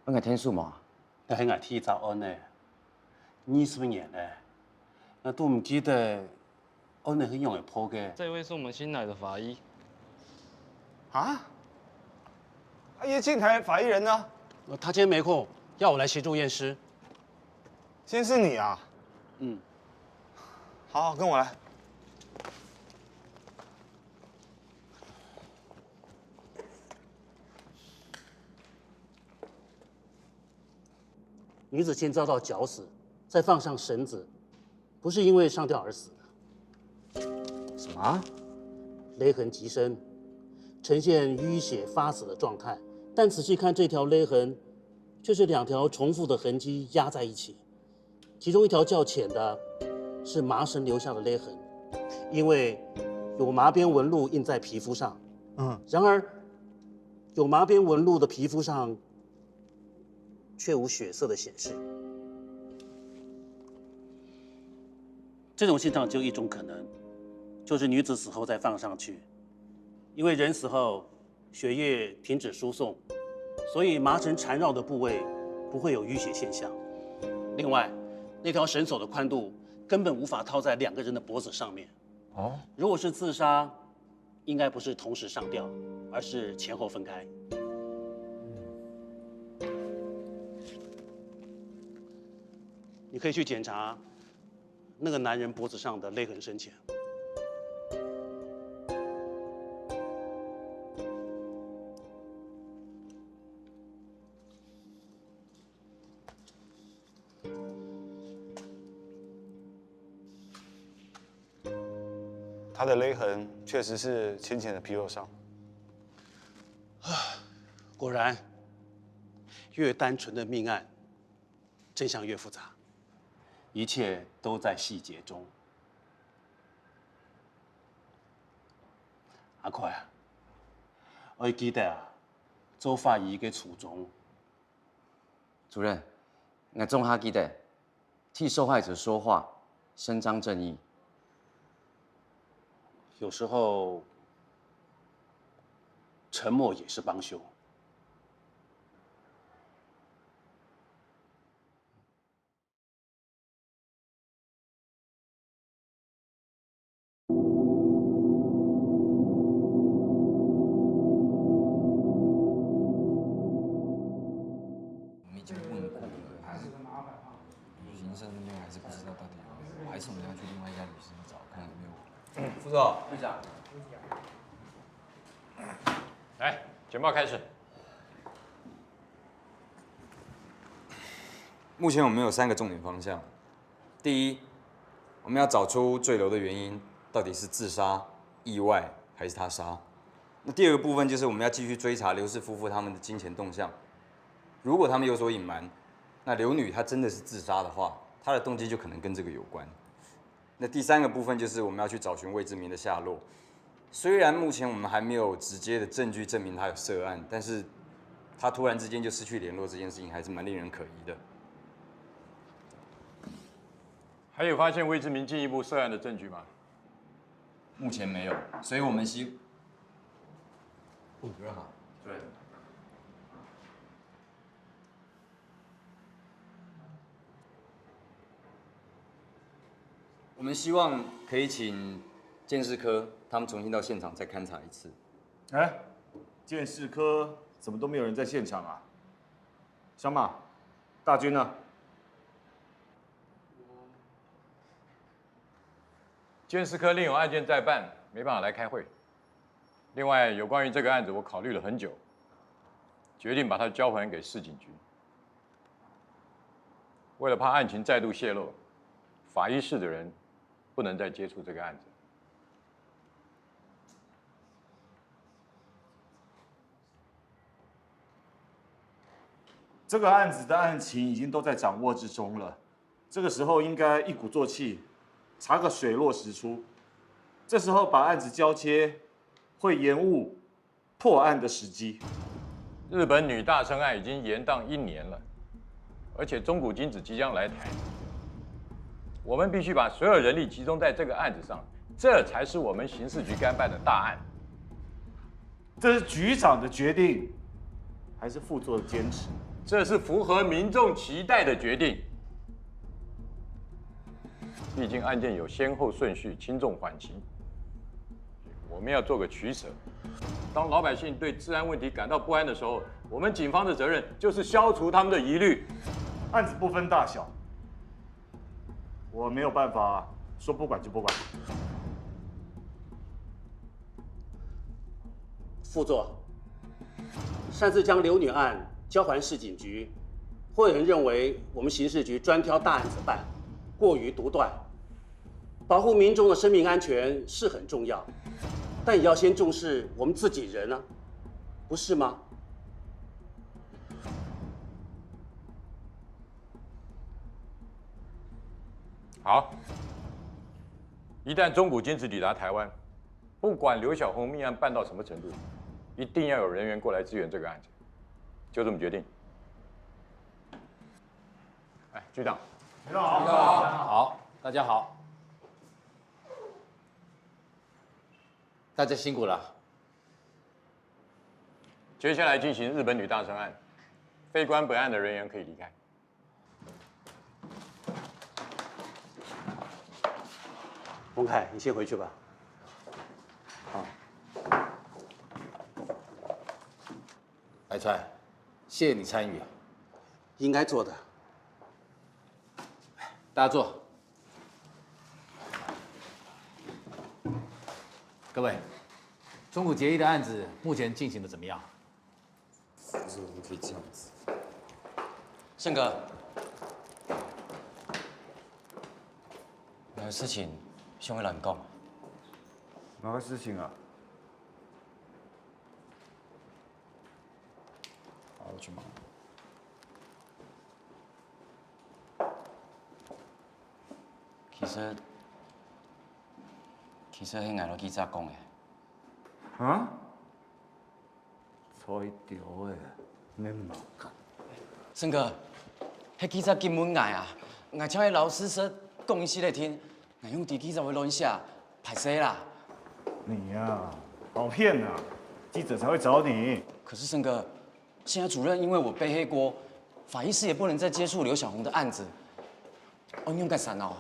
恁个天数無？該係𠊎第一隻案呢，二十年呢，𠊎都毋記得案呢係仰仔破个。這位是我們新來的法醫。啊？啊，葉慶台法醫人呢？呃，他今天沒空，要我來協助驗屍。 先是你啊？嗯。好，好，跟我來。女子先遭到絞死，再放上繩子，不是因為上吊而死的。什麼？勒痕極深，呈現淤血發紫的狀態，但仔細看這條勒痕，卻是兩條重複的痕跡壓在一起。 其中一條較淺的，是麻绳留下的勒痕，因为有麻边纹路印在皮肤上。嗯，然而，有麻边纹路的皮肤上却无血色的显示。这种现象只有一种可能，就是女子死后再放上去，因为人死后血液停止输送，所以麻绳缠绕的部位不会有淤血现象。另外，那条绳索的宽度根本无法套在两个人的脖子上面。哦，如果是自杀，应该不是同时上吊，而是前后分开。你可以去检查那个男人脖子上的勒痕深浅。他的勒痕确实是浅浅的皮肉伤。果然，越单纯的命案，真相越复杂，一切都在细节中。阿快啊，我记得啊，做法医个初衷。主任，俺总下记得，替受害者说话，伸张正义。有时候，沉默也是帮凶。我们已经问过了，还是旅行社那边还是不知道到底有没有，还是我们要去另外一家旅行社找看有没有。副座，队长，来，简报开始。目前我们有三个重点方向。第一，我们要找出坠楼的原因，到底是自杀、意外还是他杀？那第二个部分就是我们要继续追查刘氏夫妇他们的金钱动向。如果他们有所隐瞒，那刘女她真的是自杀的话，她的动机就可能跟这个有关。那第三个部分就是我们要去找寻魏志明的下落。虽然目前我们还没有直接的证据证明他有涉案，但是他突然之间就失去联络这件事情还是蛮令人可疑的。还有发现魏志明进一步涉案的证据吗？目前没有，所以我们希……主任好。对。我们希望可以请鉴识科他们重新到现场再勘查一次。哎，鉴识科怎么都没有人在现场啊？小马，大军呢？鉴识科另有案件在办，没办法来开会。另外，有关于这个案子，我考虑了很久，决定把它交还给市警局。为了怕案情再度泄露，法医室的人不能再接触这个案子。这个案子的案情已经都在掌握之中了，这个时候应该一鼓作气，查个水落石出。这时候把案子交接，会延误破案的时机。日本女大生案已经延宕一年了，而且中谷金子即将来台，我们必须把所有人力集中在这个案子上，这才是我们刑事局该办的大案。这是局长的决定，还是副座的坚持？这是符合民众期待的决定。毕竟案件有先后顺序，轻重缓急，我们要做个取舍。当老百姓对治安问题感到不安的时候，我们警方的责任就是消除他们的疑虑。案子不分大小，我没有办法说不管就不管。副座，擅自将刘女案交还市警局，会有人认为我们刑事局专挑大案子办，过于独断。保护民众的生命安全是很重要，但也要先重视我们自己人啊，不是吗？好，一旦中古金子抵达台湾，不管刘小红命案办到什么程度，一定要有人员过来支援这个案子，就这么决定。哎，局长，好，大家好，大家辛苦了。接下来进行日本女大生案，非关本案的人员可以离开。洪凯，你先回去吧。白川，谢谢你参与啊。应该做的。大家坐。各位，中古结衣的案子目前进行的怎么样？怎么可以这样子？盛哥，有个事情想要跟你讲。哪个事情啊？好，我去忙。其实，其实係𠊎摎記者講个。啊？吹牛个，你莫讲。盛哥，係記者急問𠊎啊，𠊎正係老實實講一息來聽，𠊎仰知記者會亂寫，歹勢啦。你呀、好騙啊！记者才会找你。可是盛哥，现在主任因为我背黑锅，法医室也不能再接触刘小红的案子。哦，你用干啥呢？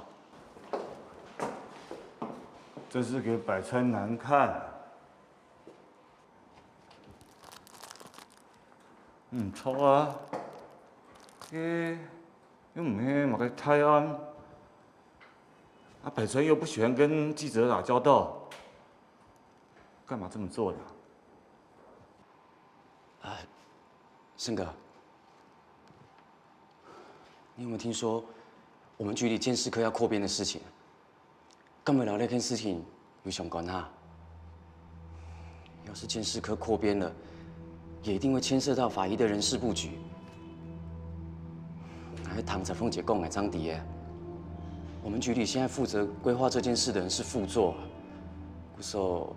真是给百川难看。嗯，错啊，这又不是么个大案，啊，百川又不喜欢跟记者打交道，干嘛这么做的？盛哥，你有没有听说我们局里鉴识科要扩编的事情？敢會摎這件事情有相關哈？要是鉴识科擴编了，也一定会牵涉到法医的人事布局。還係聽澤鳳姐講个正知个，我們局里現在負責規劃這件事的人是副座，故所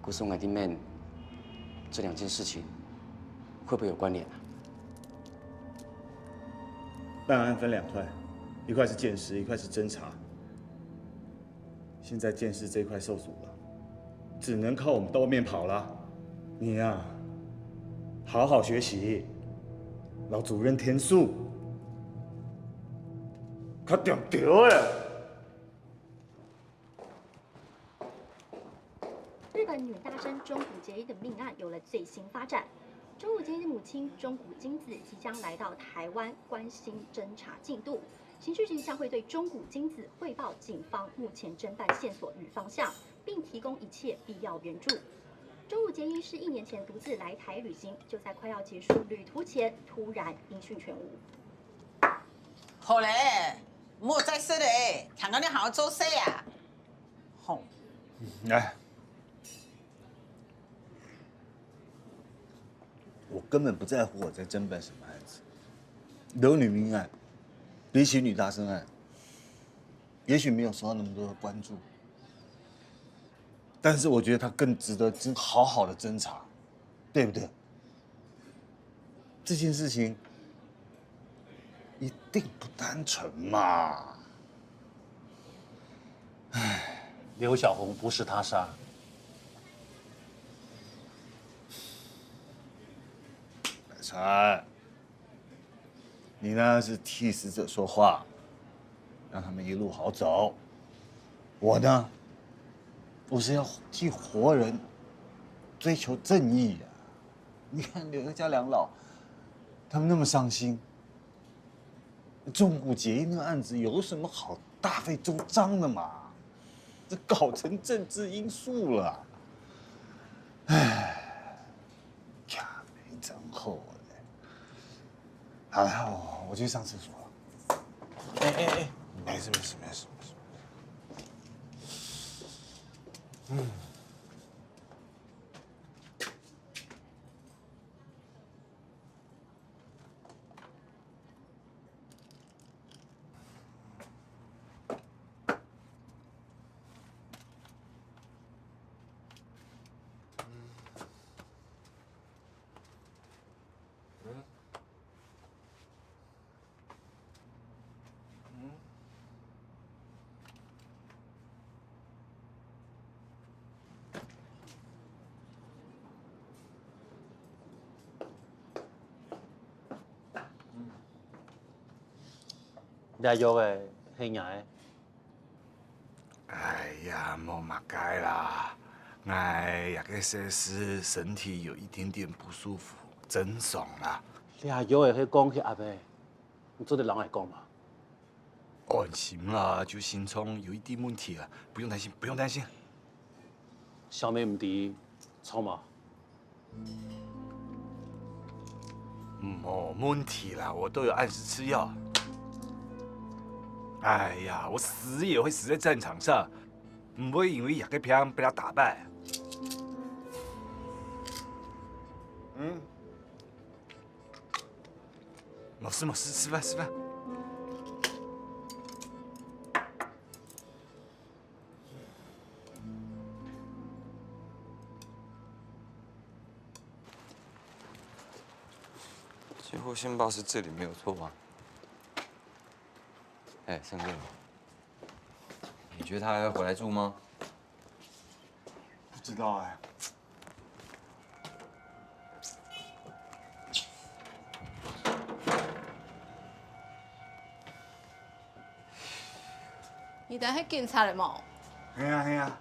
故所𠊎在想，這兩件事情會不會有關聯啊？办案分两块，一块是鉴识，一块是侦查。现在鉴识这一块受阻了，只能靠我们到外面跑了。你呀、好好学习，老主任天数，他点头哎。日本女大生中古结衣的命案有了最新发展。中古结衣的母亲中古金子即将来到台湾，关心侦查进度。刑事局将会对中古金子汇报警方目前侦办线索与方向，并提供一切必要援助。中古结衣是一年前独自来台旅行，就在快要结束旅途前突然音讯全无。好咧，莫再说咧，听讲你好好做事啊。吼，哎，我根本不在乎我在侦办什么案子。刘女命案，比起女大生案，也许没有受到那么多的关注，但是我觉得它更值得真好好的侦查，对不对？这件事情一定不单纯嘛。刘小红不是他杀。白川，你呢是替死者说话，让他们一路好走。我呢，我是要替活人追求正义啊！你看刘家两老，他们那么伤心，中古结义那个案子有什么好大费周章的嘛？这搞成政治因素了。唉，呀，没真好嘞。好了，我我去上厕所了。哎哎哎，没事没事没事没事。嗯。這藥仔係若个？哎呀，無麼个啦，𠊎這个細時身體有一點點不舒服，正常啦。這藥仔係講血壓个，你做得摎𠊎講無？安心啦，就心臟有一點問題啦，不用擔心，不用擔心。小妹毋知著無？無問題啦，我都有按時吃藥。哎呀，我死也會死在戰場上，不會因為這個病被他打敗。嗯，沒事沒事，吃飯吃飯。 接獲線報是這裡沒有錯嗎？哎，森哥，你覺得他還會回來住嗎？不知道哎。 你兜係警察來無？係啊係啊，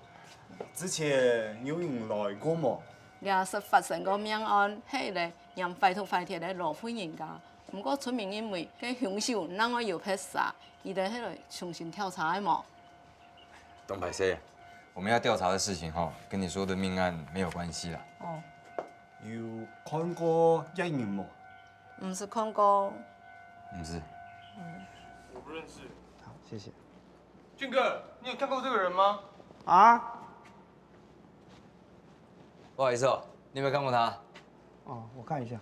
之前有人來過無？這係發生過命案，係一個染壞禿壞鐵个老婦人家。毋過村民認為，該兇手另外有別儕，你兜係來重新調查个無？當歹勢，我們要調查的事情吼，跟你說的命案沒有關係啦。哦。有看過這人無？毋識看過。毋識。我不認識。好，謝謝。 俊哥，你有看過這個人嗎？啊？不好意思哦，你有沒有看過他？哦，我看一下。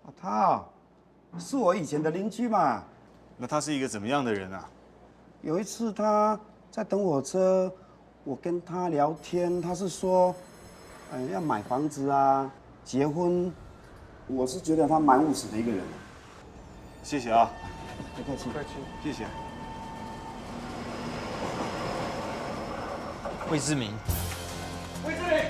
啊，他啊，是我以前的鄰居嘛。那他是一個怎麼樣的人啊？有一次他在等火車，我跟他聊天，他是說，呃，要買房子啊，結婚。我是覺得他蠻務實的一個人。謝謝啊。不客氣。不客氣。謝謝。魏志明。魏志明。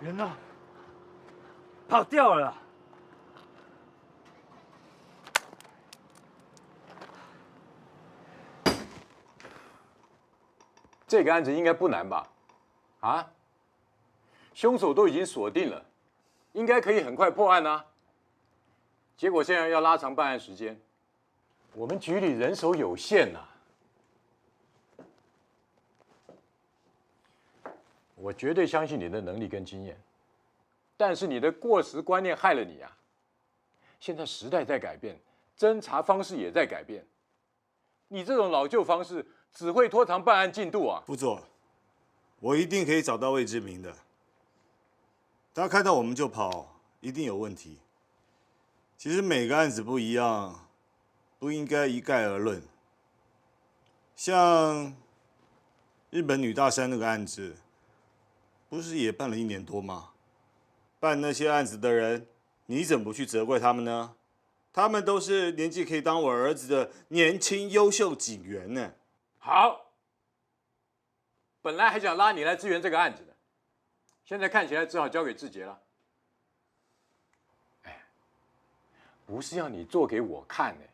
人呢？跑掉了啦！ 這個案子應該不難吧？啊？兇手都已經鎖定了，應該可以很快破案啊。結果現在要拉長辦案時間，我們局裡人手有限吶。我絕對相信你的能力跟經驗，但是你的過時觀念害了你啊！現在時代在改變，偵查方式也在改變。 你這種老舊方式只會拖長辦案進度啊！副座，我一定可以找到魏志明的。他看到我們就跑，一定有問題。其實每個案子不一樣，不應該一概而論。像日本女大生那個案子，不是也辦了一年多嗎？辦那些案子的人，你怎麼不去責怪他們呢？ 他們都是年紀可以當我兒子的年輕優秀警員呢。好，本來還想拉你來支援這個案子的，現在看起來只好交給志杰了。哎，不是要你做給我看的，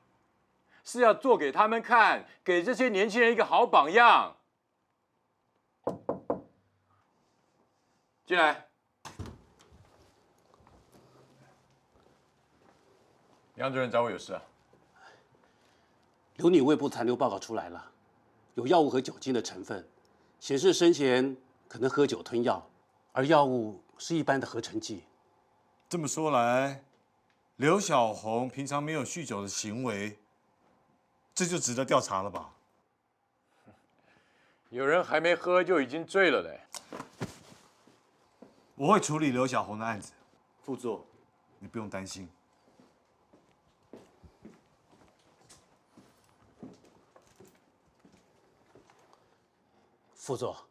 是要做給他們看，給這些年輕人一個好榜樣。 進來。楊主任找我有事啊？留女胃部殘留報告出來了，有藥物和酒精的成分，顯示生前可能喝酒吞藥，而藥物是一般的合成劑。這麼說來，刘小红平常没有酗酒的行为，这就值得调查了吧？有人还没喝就已经醉了嘞。我会处理刘小红的案子，副座，你不用担心。副座，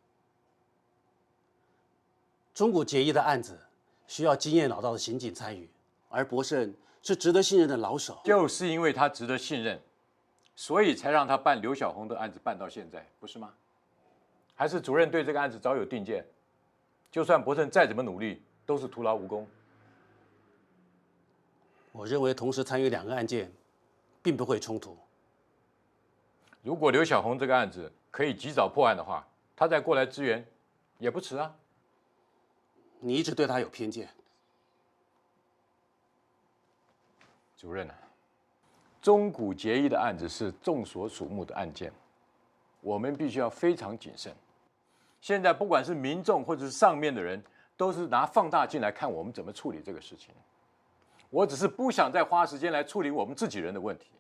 中古结衣的案子需要经验老道的刑警参与，而博胜是值得信任的老手。就是因为他值得信任，所以才让他办刘小红的案子办到现在，不是吗？还是主任对这个案子早有定见？就算博胜再怎么努力，都是徒劳无功。我认为同时参与两个案件，并不会冲突。如果刘小红这个案子可以及早破案的话，他再过来支援也不迟啊。你一直对他有偏见。主任啊，中古结衣的案子是众所瞩目的案件，我们必须要非常谨慎。现在不管是民众或者是上面的人，都是拿放大镜来看我们怎么处理这个事情。我只是不想再花时间来处理我们自己人的问题。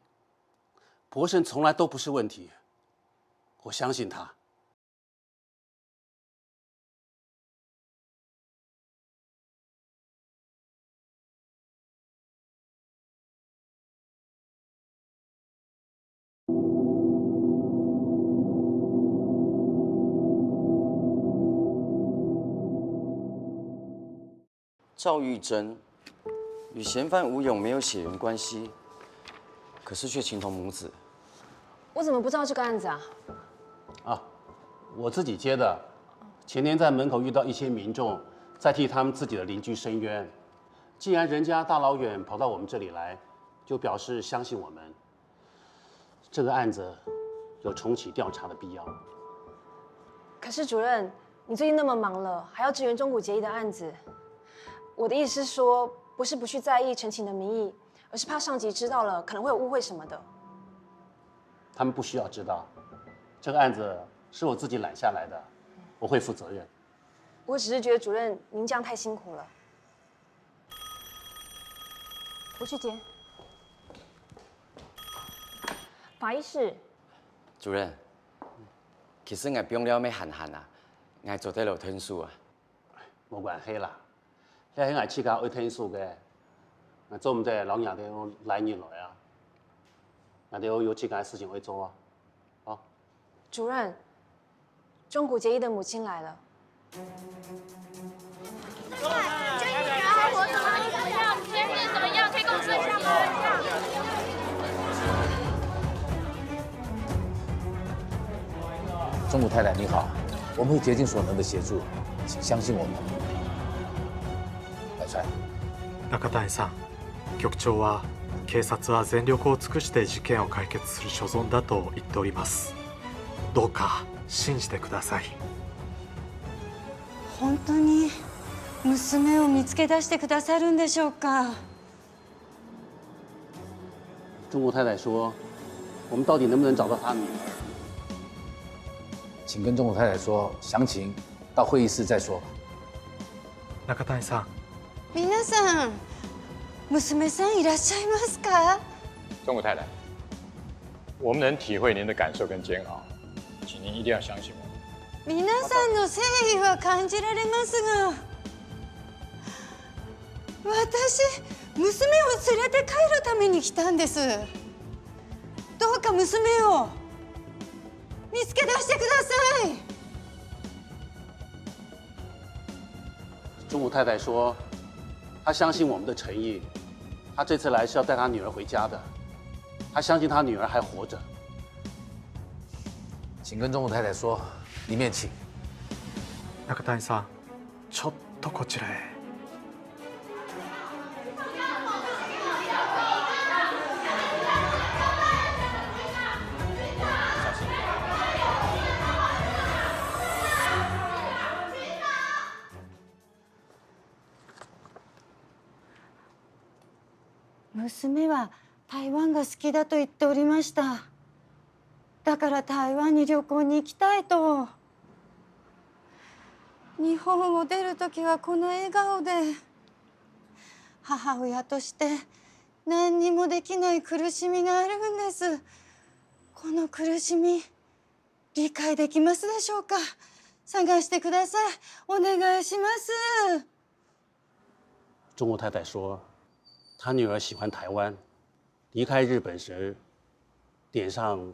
博胜从来都不是问题，我相信他。赵玉珍与嫌犯吴勇没有血缘关系，可是却情同母子。我怎么不知道这个案子啊？啊，我自己接的。前天在门口遇到一些民众，在替他们自己的邻居伸冤。既然人家大老远跑到我们这里来，就表示相信我们。这个案子有重启调查的必要。可是主任，你最近那么忙了，还要支援中古结衣的案子。我的意思是说，不是不去在意陈情的民意，而是怕上级知道了，可能会有误会什么的。他们不需要知道，这个案子是我自己揽下来的，我会负责任。我只是觉得主任您这样太辛苦了。我去接。法医室，主任，其实𠊎放了乜閒閒啊，𠊎做得了吞書啊。無關係啦，這係𠊎自家愛吞書个，𠊎做毋得摎若兜拉入來啊。若兜有自家个事情愛做啊。好。主任，中古结衣的母亲来了。中古太太你好，我们会竭尽所能的协助，请相信我们。来，帅。中谷さん、局長は警察は全力を尽くして事件を解決する所存だと言っております。どうか信じてください。本当に娘を見つけ出してくださるんでしょうか。中国太太说，我们到底能不能找到她女儿？请跟中国太太说，详情到会议室再说吧。中谷さん、皆さん、娘さんいらっしゃいますか？中国太太，我们能体会您的感受跟煎熬，请您一定要相信我们。皆さんの誠意は感じられますが、私、娘を連れて帰るために来たんです。どうか娘を見つけ出してください。中国太太说，她相信我们的诚意，她这次来是要带她女儿回家的，她相信她女儿还活着。请跟中国太太说，里面请。中谷さん、ちょっとこちらへ。娘は台湾が好きだと言っておりました。だから台湾に旅行に行きたいと。日本を出るときはこの笑顔で、母親として何にもできない苦しみがあるんです。この苦しみ、理解できますでしょうか？探してください。お願いします。中国太太说，她女儿喜欢台湾，离开日本时，脸上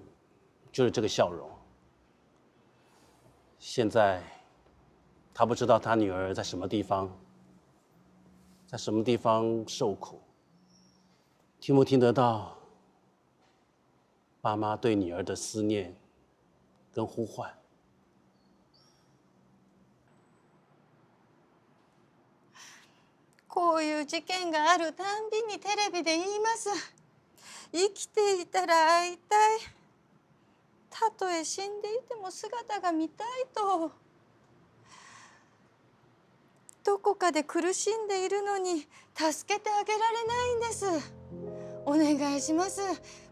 就是这个笑容。现在，她不知道她女儿在什么地方，在什么地方受苦，听不听得到爸妈对女儿的思念跟呼唤？こういう事件があるたんびにテレビで言います。生きていたら会いたい。たとえ死んでいても姿が見たいと。どこかで苦しんでいるのに助けてあげられないんです。お願いします。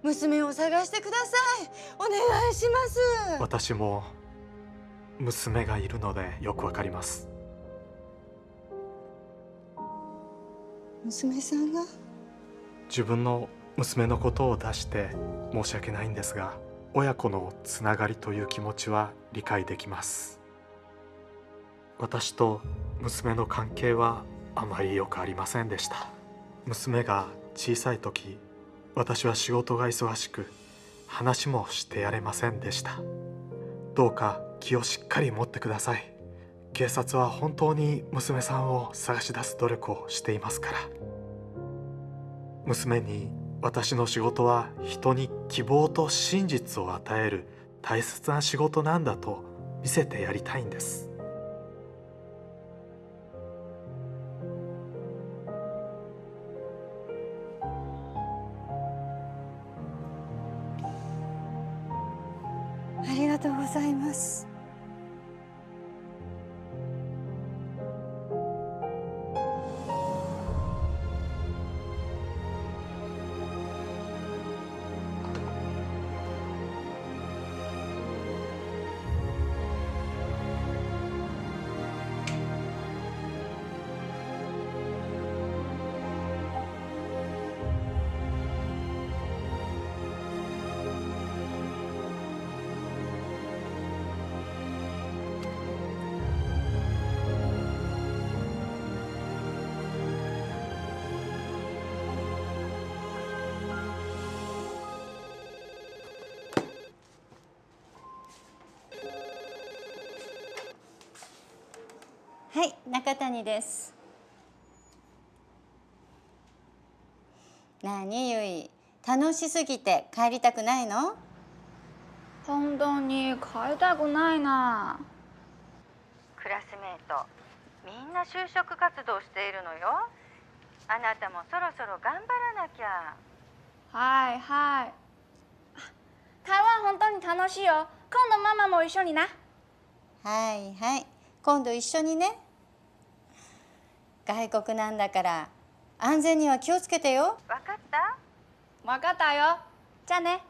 娘を探してください。お願いします。私も娘がいるのでよくわかります。娘さんが自分の娘のことを出して申し訳ないんですが、親子のつながりという気持ちは理解できます。私と娘の関係はあまり良くありませんでした。娘が小さい時、私は仕事が忙しく、話もしてやれませんでした。どうか気をしっかり持ってください。警察は本当に娘さんを探し出す努力をしていますから。娘に私の仕事は人に希望と真実を与える大切な仕事なんだと見せてやりたいんです。ありがとうございます。はい、中谷です。何、結衣、楽しすぎて帰りたくないの？本当に帰りたくないな。クラスメート、みんな就職活動しているのよ。あなたもそろそろ頑張らなきゃ。はい、はい。台湾本当に楽しいよ。今度ママも一緒にな。はい、はい。今度一緒にね。外国なんだから安全には気をつけてよ。わかった？わかったよ。じゃあね。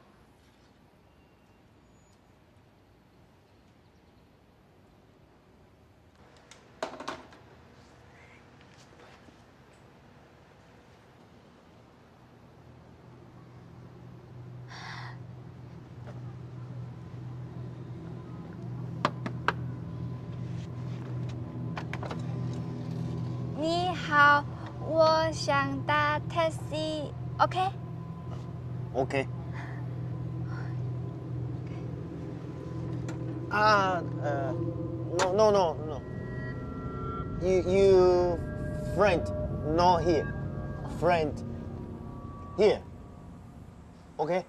你好，我想搭taxi，OK？ OK。Ah, uh, no, no, no, no. You, you friend, not here. Friend, here. OK?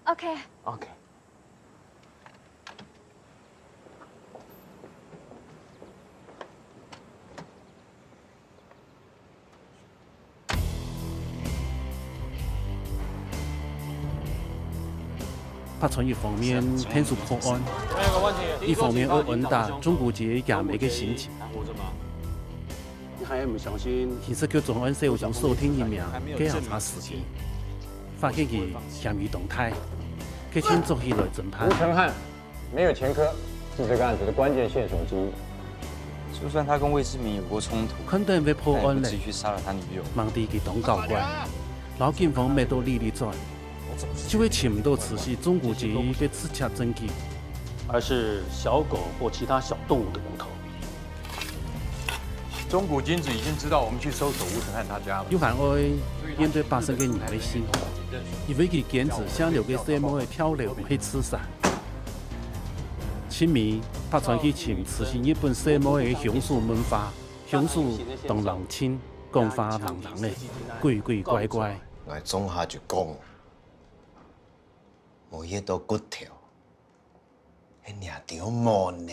OK。 OK。 拍出一方面天數破案，一方面又穩打中國籍阿姆个心情。你還毋相信？刑事局專案小組鎖定一名計程車司機，發現佢嫌疑當大，決定捉起來偵辦。吳承翰，没有前科，是这个案子的关键线索之一。就算他跟魏志明有过冲突，看等會破案咧，他也不至于去杀了他女友。孟迪佢當搞怪，摎警方搣到離離轉，就會尋毋到慈禧中古金个直接證據。而是小狗或其他小动物的骨头。中古金子已经知道我们去搜索吴承翰他家了。又還愛面對百姓个疑問，因為佢堅持想留个細妹仔漂流去自殺。清明，白川去尋慈禧日本細妹仔个凶手問話，凶手當冷靜，講話冷冷个，鬼鬼怪怪。 𠊎總下就講，無一到骨頭，係若條毛呢。